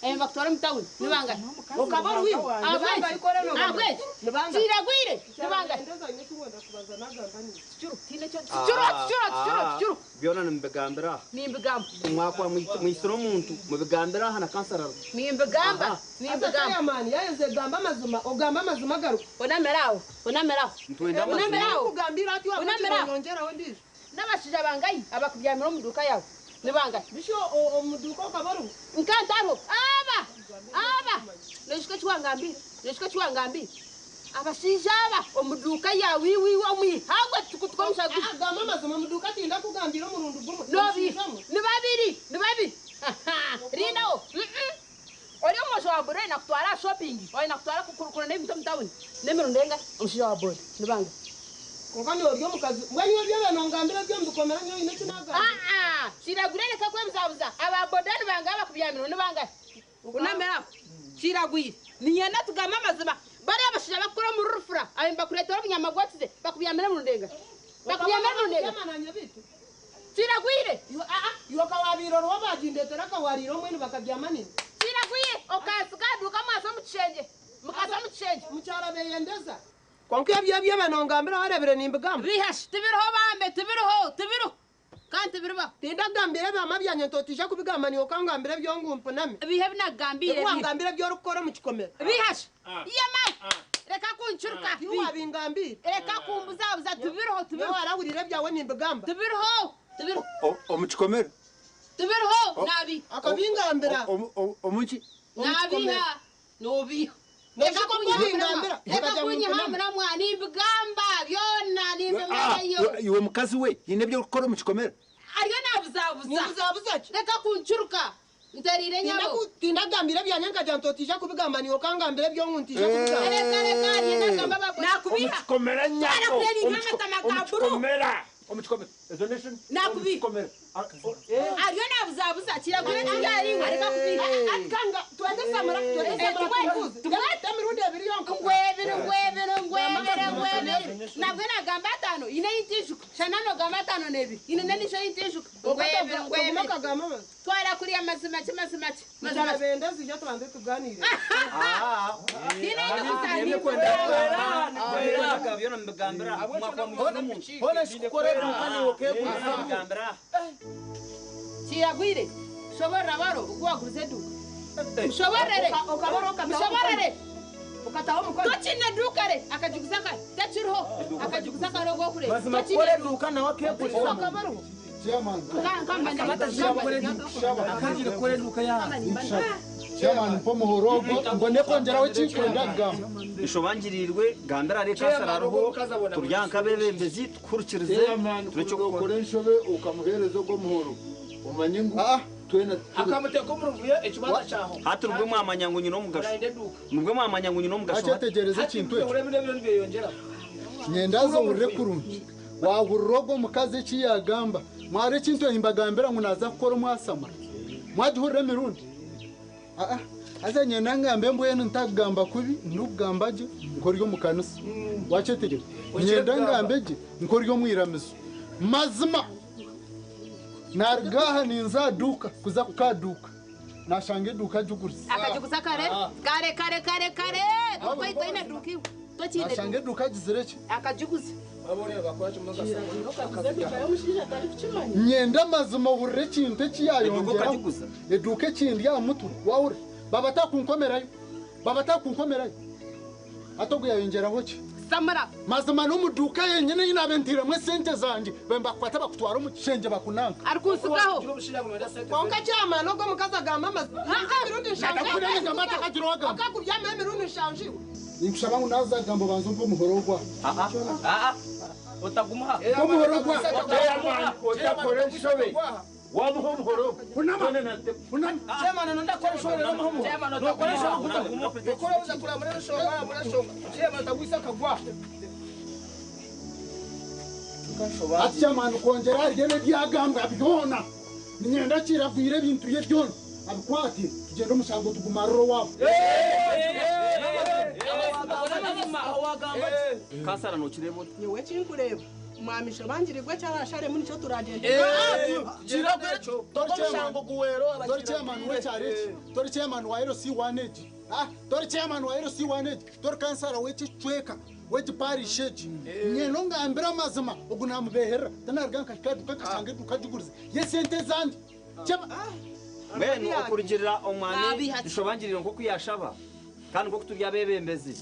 Abe bakutwara omu tawuni ni bangahi? Okaba ori wiiwe? Ahabw'enki? Ahabw'enki? Kiragwire ni bangahi? Kicuro, kicuro, kicuro, kicuro. Byona nimubigambira aha. Nimbigamba. Mwakwa mwisire omuntu mubigambira aha na kansara ariho. Nimbigamba, nimbigamba. Chairman yayeze gamba amazima, ogamba amazima agaruka. Onamera aho, onamera aho. Nitwenda amazima. Onamera aho. Kugambira ati Onamera aho. wanyongeraho ndijo. N'abashaija bangahi abakubyamira omu duuka yaawe ni bangahi? Bisho omu duuka okaba oriho? Nka ntariho. Aba! Aba! Noijuka eki wangambire? Noijuka eki wangambire? Abashaija aba omu duuka yaawe iwe iwe omu ihangwe tukutuka omushaija gumwe. Gamba amazima omu duuka tindakugambira omurundi gumwe. Nobiiha. Ni babiri, ni babiri. Rindaho. Ori omwojo wa boda oyenda kutwara aha shopping, oyenda kutwara kuronda ebintu omu tawuni. N'emirundi engahi omushaija wa boda? Ni bangahi? Kwonka nyowe ori omukazi, mbwenu nyowe ebi nongambira ebyo mbikomera nyowe haine eki nagamba? Aa, kiragwire reka kwebuzabuza. Aba boda ni bangahi abakubyamiraho ni bangahi? Onamera aho. Kiragwire. Niinyenda tugambe amazima. Bariya abashaija abakukora omuri rufura, abo nibakureetera obunyama bwokize, bakubyamira emirundi engahi? Bakubyamira emirundi engahi? Kiragwire. Iwe okawabiire oriho bagindetera akawariire omwenu bakabyama nini? Kiragwire. Okansiga aha duuka mwaza omu kishengye. Mukaza omu kishengye. Mukyara beyendeza. Kwonka ebyo ebi nongambira wareebire nimbigamba? Bihashi, tibiriho bambe, tibiriho, tibiriho. Kandi tibiribaho. Tindakugambira ebyama byangye nti otiija kubigamba niiwe okangambira ebyo ngu mpuname. Biiha ebi nakugambiire Ebi biiha. wangambira ebi orikukora omu kikomero. Bihashi, yamawe, reka kuncuruka. Tiwe wabingambiire. Reka kumbuzabuza, tibiriho, tibiriho. Niiwe warahuriire ebyawe nimbigamba. Tibiriho, tibiriho. Omu kikomero? Tibiriho, nabiiha. Akabingambira. Omu ki? Nabiiha, nobiiha. Reka kunyiha Reka kunyiha muramwa, nimbigamba byona, nimbimanyayo. Iwe mukazi we, haine ebi orikukora omu kikomero? Ariyo nabuzabuza. Nimbuzabuza ki? Reka kuncuruka. Nteriire nyabo. Tindagambira ebyanye nkagira nti otiija kubigamba niiwe okangambira ebyo ngu ntiija kubigamba. Reka reka ariyo nagamba abagozi. Nakubiha. Omu kikomera nyabo. Twara kureba inka amatama ga buru. Omu kikomera. Omu kikomera. Ezo n'enshoni. Nakubiha. Omu kikomera. Ariyo nabuzabuza kiragwire kigari areka kubiha. Atikanga twende samara twende samara tubuuze. Twende emirundi ebiri yonka. Ngwebiri ngwebiri ngwebiri ngwebiri. Nabwe nagamba ataano ine yintiijuka. Shana nogamba ataano n'ebiri. Ine n'enisho yintiijuka. Ngwebiri ngwebiri. Twara kuriya mazima ki mazima ki. Mazima ki. Benda zija tubanze tuganire. Byona mubigambira. Hona shikukora eduuka niiwe okeegurizamu. Kiragwire. Shoborera baro oku wagurize eduuka. Mushoborere. Mushoborere. Ukataho omukono. Tokine eduuka re. Akagiguza kare. Tekiriho. Akagiguza kare ogu okureba. Mazima Tokine kukora eduuka. eduuka nawe akeegurizamu. Chairman mpa omuhoro ogwo mbone kwongyeraho ekinkwenda kugamba. Nshobangirirwe gambira ari kansara ariho turya nk'abebembezi tukuhurikirize Chairman okora enshobe okamuheereza ogwo omuhoro omanye ngu twena akamuteka omu ruvuyo ekibanza kyaho hati nibwe mwamanya ngu nyine omugasho nibwe mwamanya ngu nyine omugasho Akyetegereza ekintu ekyo. Ebiro n'ebiro nibyeyongyera. Nyenda ohurire kurungi. Wahurira ogwo omukazi eki yagamba. Mwari ekintu ekimbagambira ngu naza kukora omwasamura. Mwagihurira emirundi. Aa, haza nyenda ngambe mbwenu ntakugamba kubi ndikugamba gye nk'ori omu kanisa. Wakyetegereza? Nyenda ngambe gye nk'ori omu iramizo. Mazima naruga aha ninza aha duuka kuza kukaduuka. Nashanga eduuka gigurize. Akagiguza kare. Kare kare kare kare. Toine eduuka iwe. Tokine Nashanga eduuka. eduuka gizire ki? Akagiguza. Nyenda amazima ohurire ekintu eki yayongyeraho. Eduuka ekindi aha mutwe wahurira. Baba takunkomerayo. Baba takunkomerayo. Hati ogu yayongyeraho ki? Samara. Mazima n'omuduuka yenyine ei naabe ntairemu esente zangye bembakukwata bakutwara omu kishengye bakunanka. Arikunsigaho. Kwonka chairman ogwo omukazi agamba amazima. Emirundi nshanju. Ndakubwira ngu atakagira owagamba. Akakubyama emirundi nshanju iwe. Ninkushaba ngu naaza kugamba obanze ompe omuhoro ogwa. Otaguma. Omuhoro gwa. Otakora enshobe. Wamuha omuhoro. Hunama. Hunama. Chairman nondakora enshobe nomuha omuhoro. Nokora enshobe gutaguma. Nokora uza kuraba muri enshonga muri enshonga. Chairman tagwisa akagwa. Ati chairman kwongyera ahari ebyagambwa byona. Niinyenda kiragwire ebintu bye byona. Abikwate tugyende omushango tugumarire owaabo. Kansara nokireba ota? Nyowe ekinkureeba mwami Shobangirirwe eki arasharemu nikyo turagyenda. Tori chairman w'ekyaro eki, tori chairman wa LC1 egi, tori chairman wa LC1 egi, tori kansara w'eki kicweka w'egi parish egi. Nyine ongambire amazima ogu namubeherera tinaruga nkahika aha duuka nkashanga eduuka agigurize y'esente ezangye. Mbwenu okurugirira omwami Nshobangirire nk'oku yashaba kandi nk'oku turi abeebembezi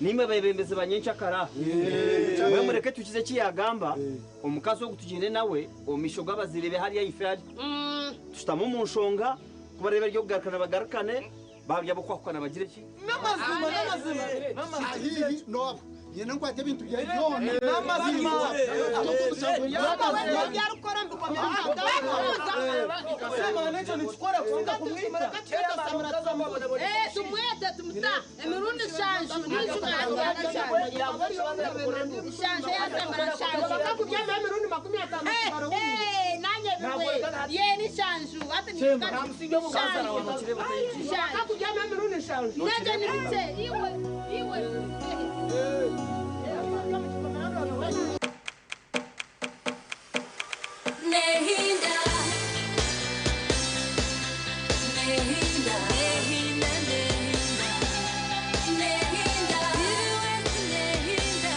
nimwe beebembezi ba nyenkyakara mbwenu mureke tukize eki yagamba omukazi ogu tugyende nawe omu maisho g'abazaire be hariya ife ari tushutame omu nshonga ku bariba bari okugarukana bagarukane bari ab'okwahukana bagire ki? N'amazima n'amazima. Ahihi n'obu nyine nkwate ebintu bye byona. N'amazima. Tumwete tumuta emirundi nshanju nshanju yasamara nshanju Bakakubyama emirundi 50. Nanye bimwe ye ni nshanju ati ni Bakakubyama emirundi nshanju. Nanye ni bite iwe iwe. Nehinda, nehinda, nehinda, nehinda, nehinda,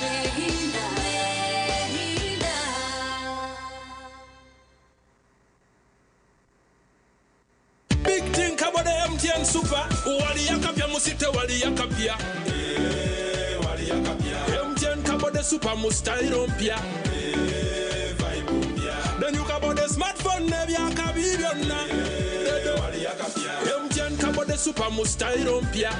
nehinda, nehinda. Big thing about the MTN Super. Waliyakapya musite waliyakapya. MTN kabode super mustyle mpya. Then you kabode smartphone nebyakabi byonna. MTN kabode super mustyle mpya.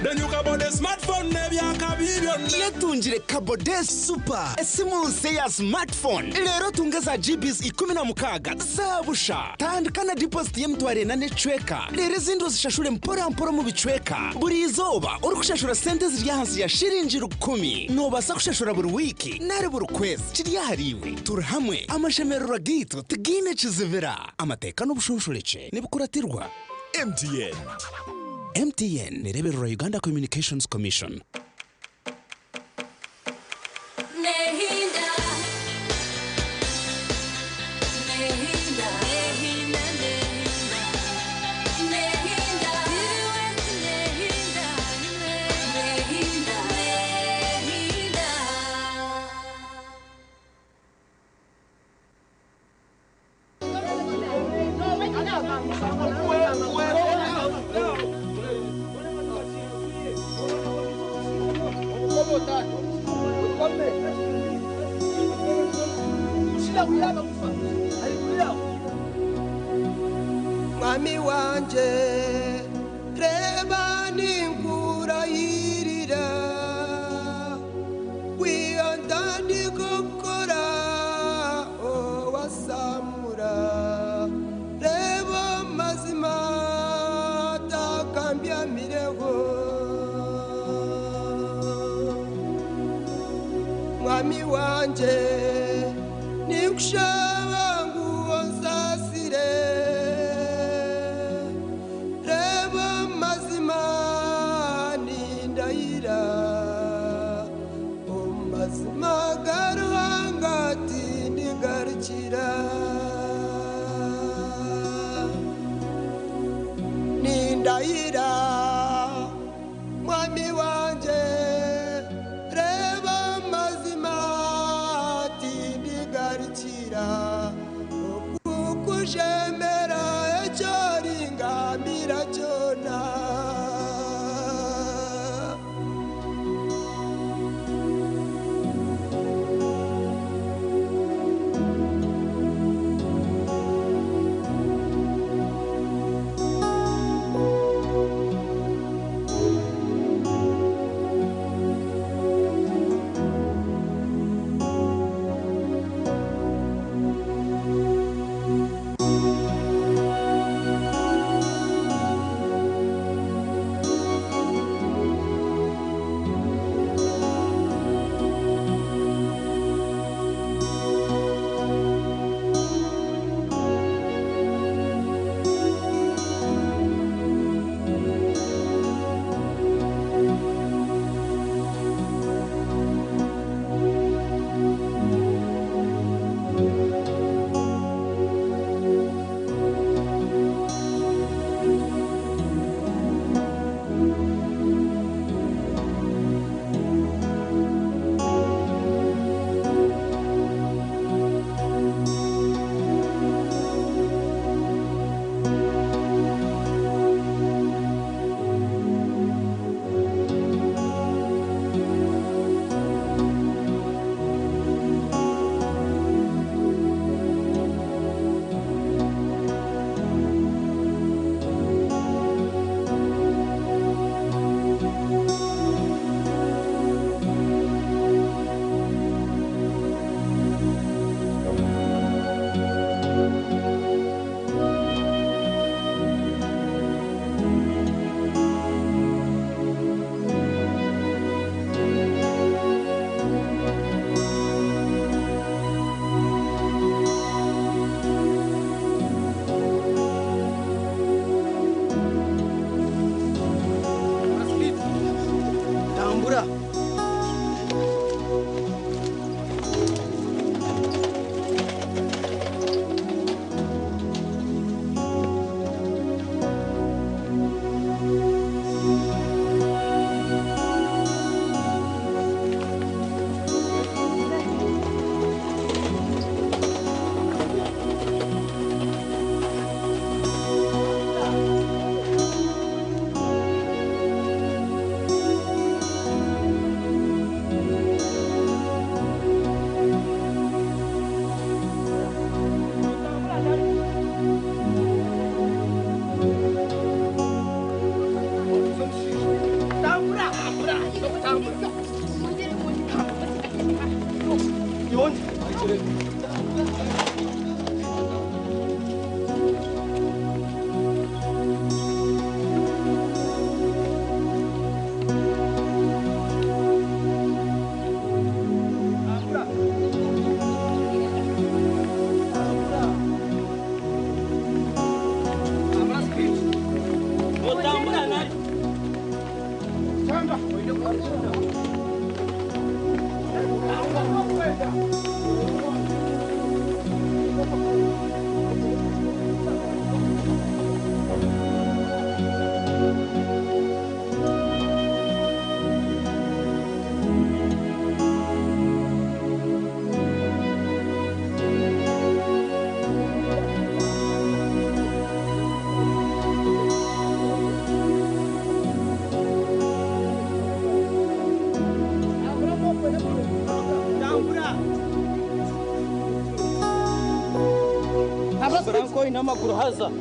Then you kabode smartphone nebyakabi byonna. Yetungire Kabode Super esimu nse ya smartphone lero tunge za GBs 16 za busha tandika na deposit y'emitwaro ena n'ecweka lero ezindi ozishashure mpora mpora mu bicweka buri izooba orikushashura sente ziri ahansi ya shiringi 10 nobaasa kushashura buri wiiki nari buri kwezi kiri ahariiwe turi hamwe amashemererwa gaitu tigaine kizibira amateeka n'obushonshorekye nibikuratirwa. MTN. MTN nerebererwa Uganda Communications Commission. Nehinda, nehinda, nehinda, nehinda, nehinda, nehinda, nehinda. Mwami wanje reba ninkurahirira wiyandandikokora owasamura reba mazima takambyamireho mwami wanje ninkushaba ngu onsasire reba mazima nindahira omumazima ga Ruhanga tindigarukira nindahira mwami wanje reba mazima tindigarukira Tambura. Mutambura nari. Franco n'amaguru haza.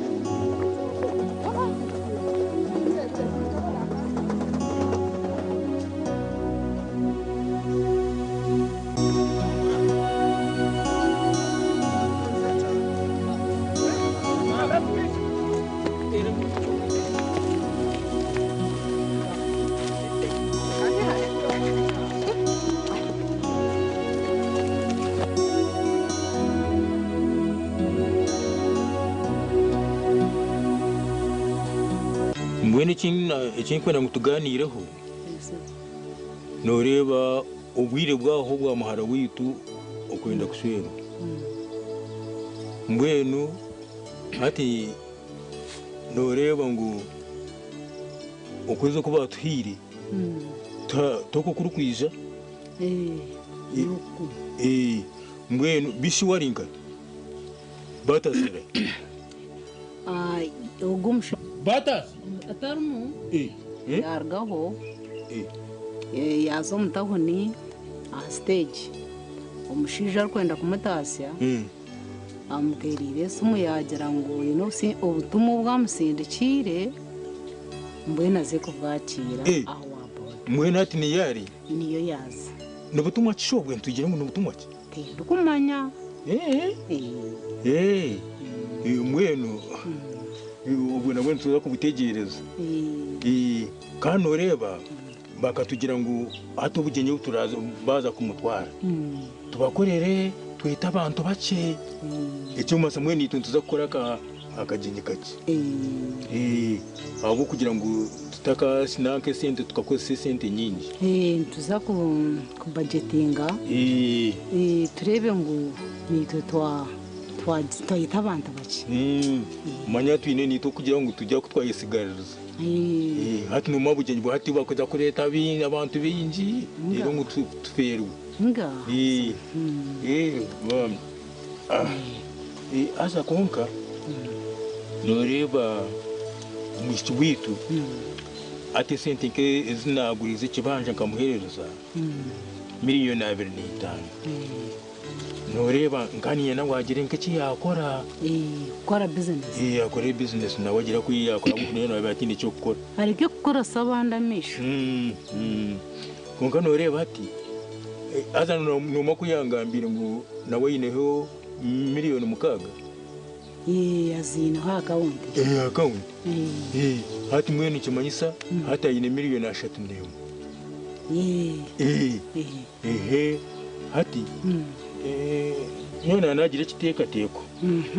Mbwenu ekinkwenda ngu tuganiireho noreeba obwire bwaho bwa muhara witu okwenda kushwerwa mbwenu hati noreeba ngu okwezi oku batuhaire toko kurikwija. Mbwenu bishi warinka batasira ogumusha batas atarimu yarugaho yaza omu tahuni aha stage omushaija arikwenda kumutaasya amuteereire esimu yagira ngu oine obutumwa obwamusindikiire mbwenu aze kubwakiira aho Mbwenu hati niyo ari niyo yaza. Nibutumwa ki obwe ntugire ngu nibutumwa ki? Tindikumanya. Mbwenu obwe nabwo nituza kubutegereza. Kandi noreeba bakatugira ngu hati obugyenyi turaza baza kumutwara tubakorere twite abantu bakye ekyomasa mbwenu itwe nituza kukora akagyenyi kakye ahabw'okugira ngu tutakasinanka esente tukakozesa esente nyingi. Nituza kubajetinga turebe ngu nitwe twayita abantu bakye. Manya twine nitwe okugira ngu tujya kutwayesigaririza. Hati noma bugyenyi bwa hati bakuza kureeta abantu bingi rero ngu tuferwe. Nga. Aza konka noreeba omwishiki witu ati esente nke ezinagurize ekibanja nkamuherereza 25 million. Noreeba nkaniye nawe wagira nk'eki yakora. Kukora bizinesi. Akore bizinesi nawe agira ku yakora nawe nawe atine ekyokukora. Areke kukoresa abandi amaisho. Konka noreeba ati aza noma kuyangambire ngu nawe aineho 6 million. Ee, aziineho akawunti. Eh, akawunti. Eh, hati mbwenu nikimanyisa hati aine 31 million. Ee. Eh, ehe hati eh, nyowe nanagira ekiteekateeko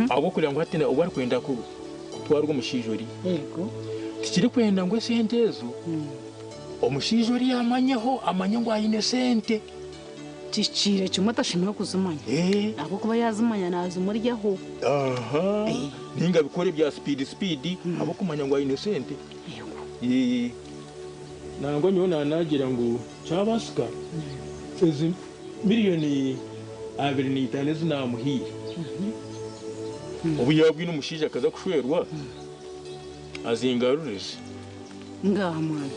ahabw'okureba ngu hati obu arikwenda kutwarwa omushaija ori Yego. tikirikwenda ngu esente ezo omushaija ori amanyeho, amanye ngu aine sente. Kikiire kimwe atashemereire kuzimanya ahabw'okuba yazimanya nazimuryaho. Aha, ninga bikore bya speed speed ahabw'okumanya ngu aine sente. Eh, nangwa nyowe nanagira ngu kyabasika ezi 25 million ezi namuhiire, obu yabwine omushaija akaza kushwerwa, azingarurize. Ngaha mwana,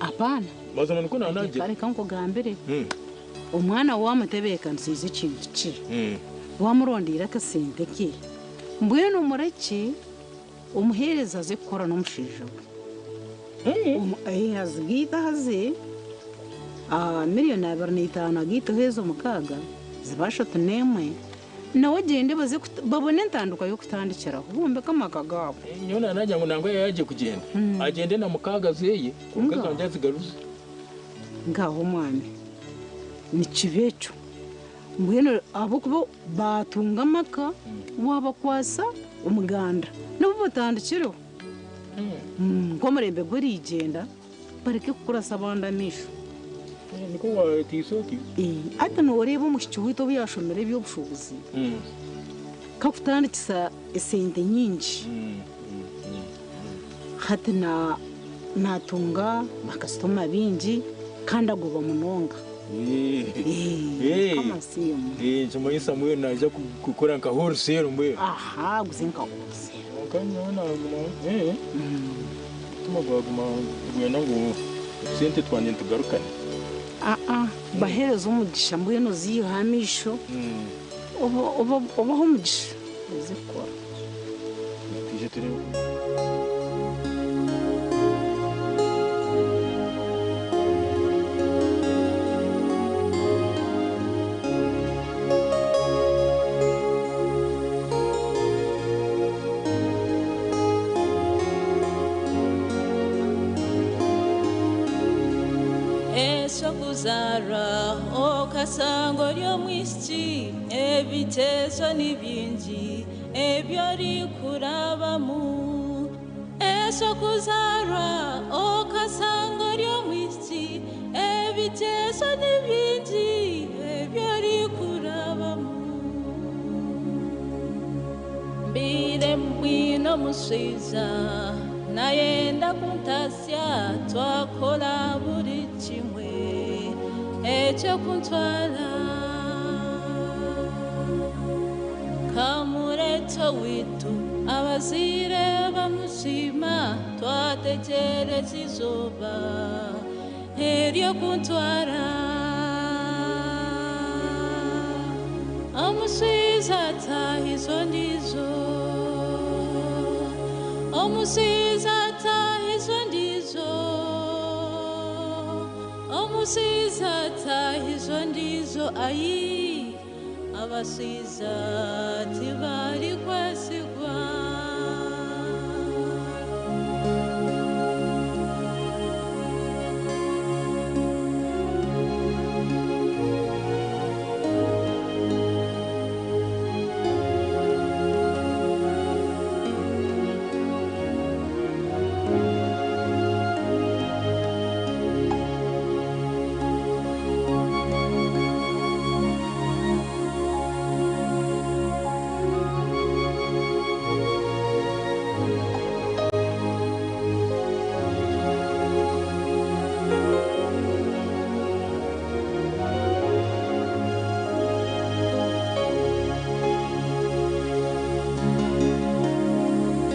apaana. Mazima niko nanagira. Reka nkugambire, omwana wamutebeekanisiize ekintu ki, wamurondeire akasente ke, mbwenu omureke omuheereza aze kukora n'omushaija we. Azigaite ahaze 25 million, agaiteho ezo 6 ziba 31, nawe agyende baze babone entandikwa y'okutandikiraho bombeke amaka gaabo. Nyowe nanagira ngu nangwa yaje kugenda, agende na 6 zeye, konka zanje azigaruze. Ngaho omwami, nikiba ekyo. Mbwenu ahabwokuba batunga amaka, wabakwasa omuganda nabo batandikireho nk'omurembe gwerigyenda, bareke kukurasa abandi amaisho. Niko watiisa oti. Ati nooreeba omushiki waitu obu yashomire eby'obushuubuzi, kakutandikisa esente nyingi, hati natunga bakasitoma bingi kandi agoba munonga. Mukama asiimwe. Nikimanyisa mbwenu naija kukora nka wholesale mbwenu. Aha, guze nka wholesale. Konka nyowe naguma omutima gwaguma gwenda ngu sente twanje nitugarukane. Aa, baheereza omugisha, mbwenu oziiha amaisho, obaho omugisha oze kukora. Twije turebe. Esokuzarwa okasanga ori omwishiki, ebitezo ni bingi ebyo orikurabamu. Esokuzarwa okasanga ori omwishiki, ebitezo ni bingi ebyo orikurabamu. Mbire mbwino omushaija nayenda kuntasya, twakora buri kimwe ekyokuntwara, kamureto witu abazaire bamushima, twategereza izooba eryokuntwara. Omushaija atahizo ndizo, omushaija atahizo ndizo, omushaija atahizo ndizo. Ayi, abashaija tibari kwesigwa.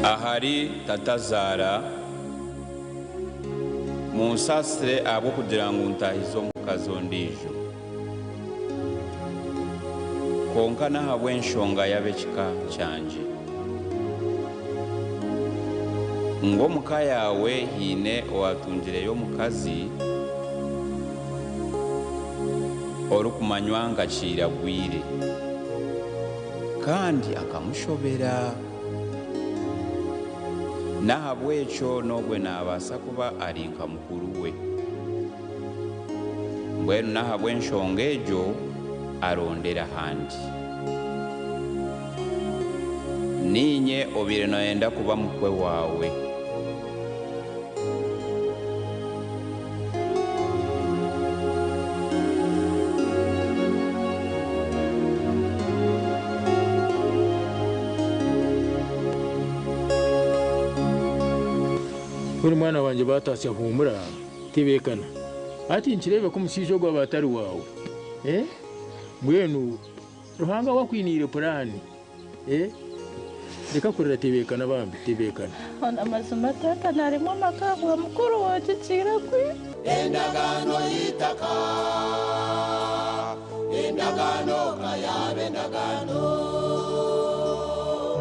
Ahari tatazaara, munsasire ahabw'okugira ngu ntahize omukazi ondiijo, konka n'ahabw'enshonga y'ab'ekika kyangye. Ngu omuka yaawe haine owatungireyo omukazi orikumanywa nka Kiiragwire, Kandi akamushobera. N'ahabw'ekyo n'ogwe naabaasa kuba ari nka mukuru we. Mbwenu n'ahabw'enshonga egyo arondere ahandi. Niinye obaire nooyenda kuba mukwe waawe. Buri mwana wangye batasya humura tebekana. Hati nkireebe ku omushaija ogwo aba atari waawe. Eh? Mbwenu Ruhanga we akwiniire puraani. Eh? Reka kurira tebekana bambi tebekana. Ona amazima taata naremwa amaka ahabwa mukuru wangye Kiirakwi. Endagaano y'eitaka, endagaano ka yaaba endagaano.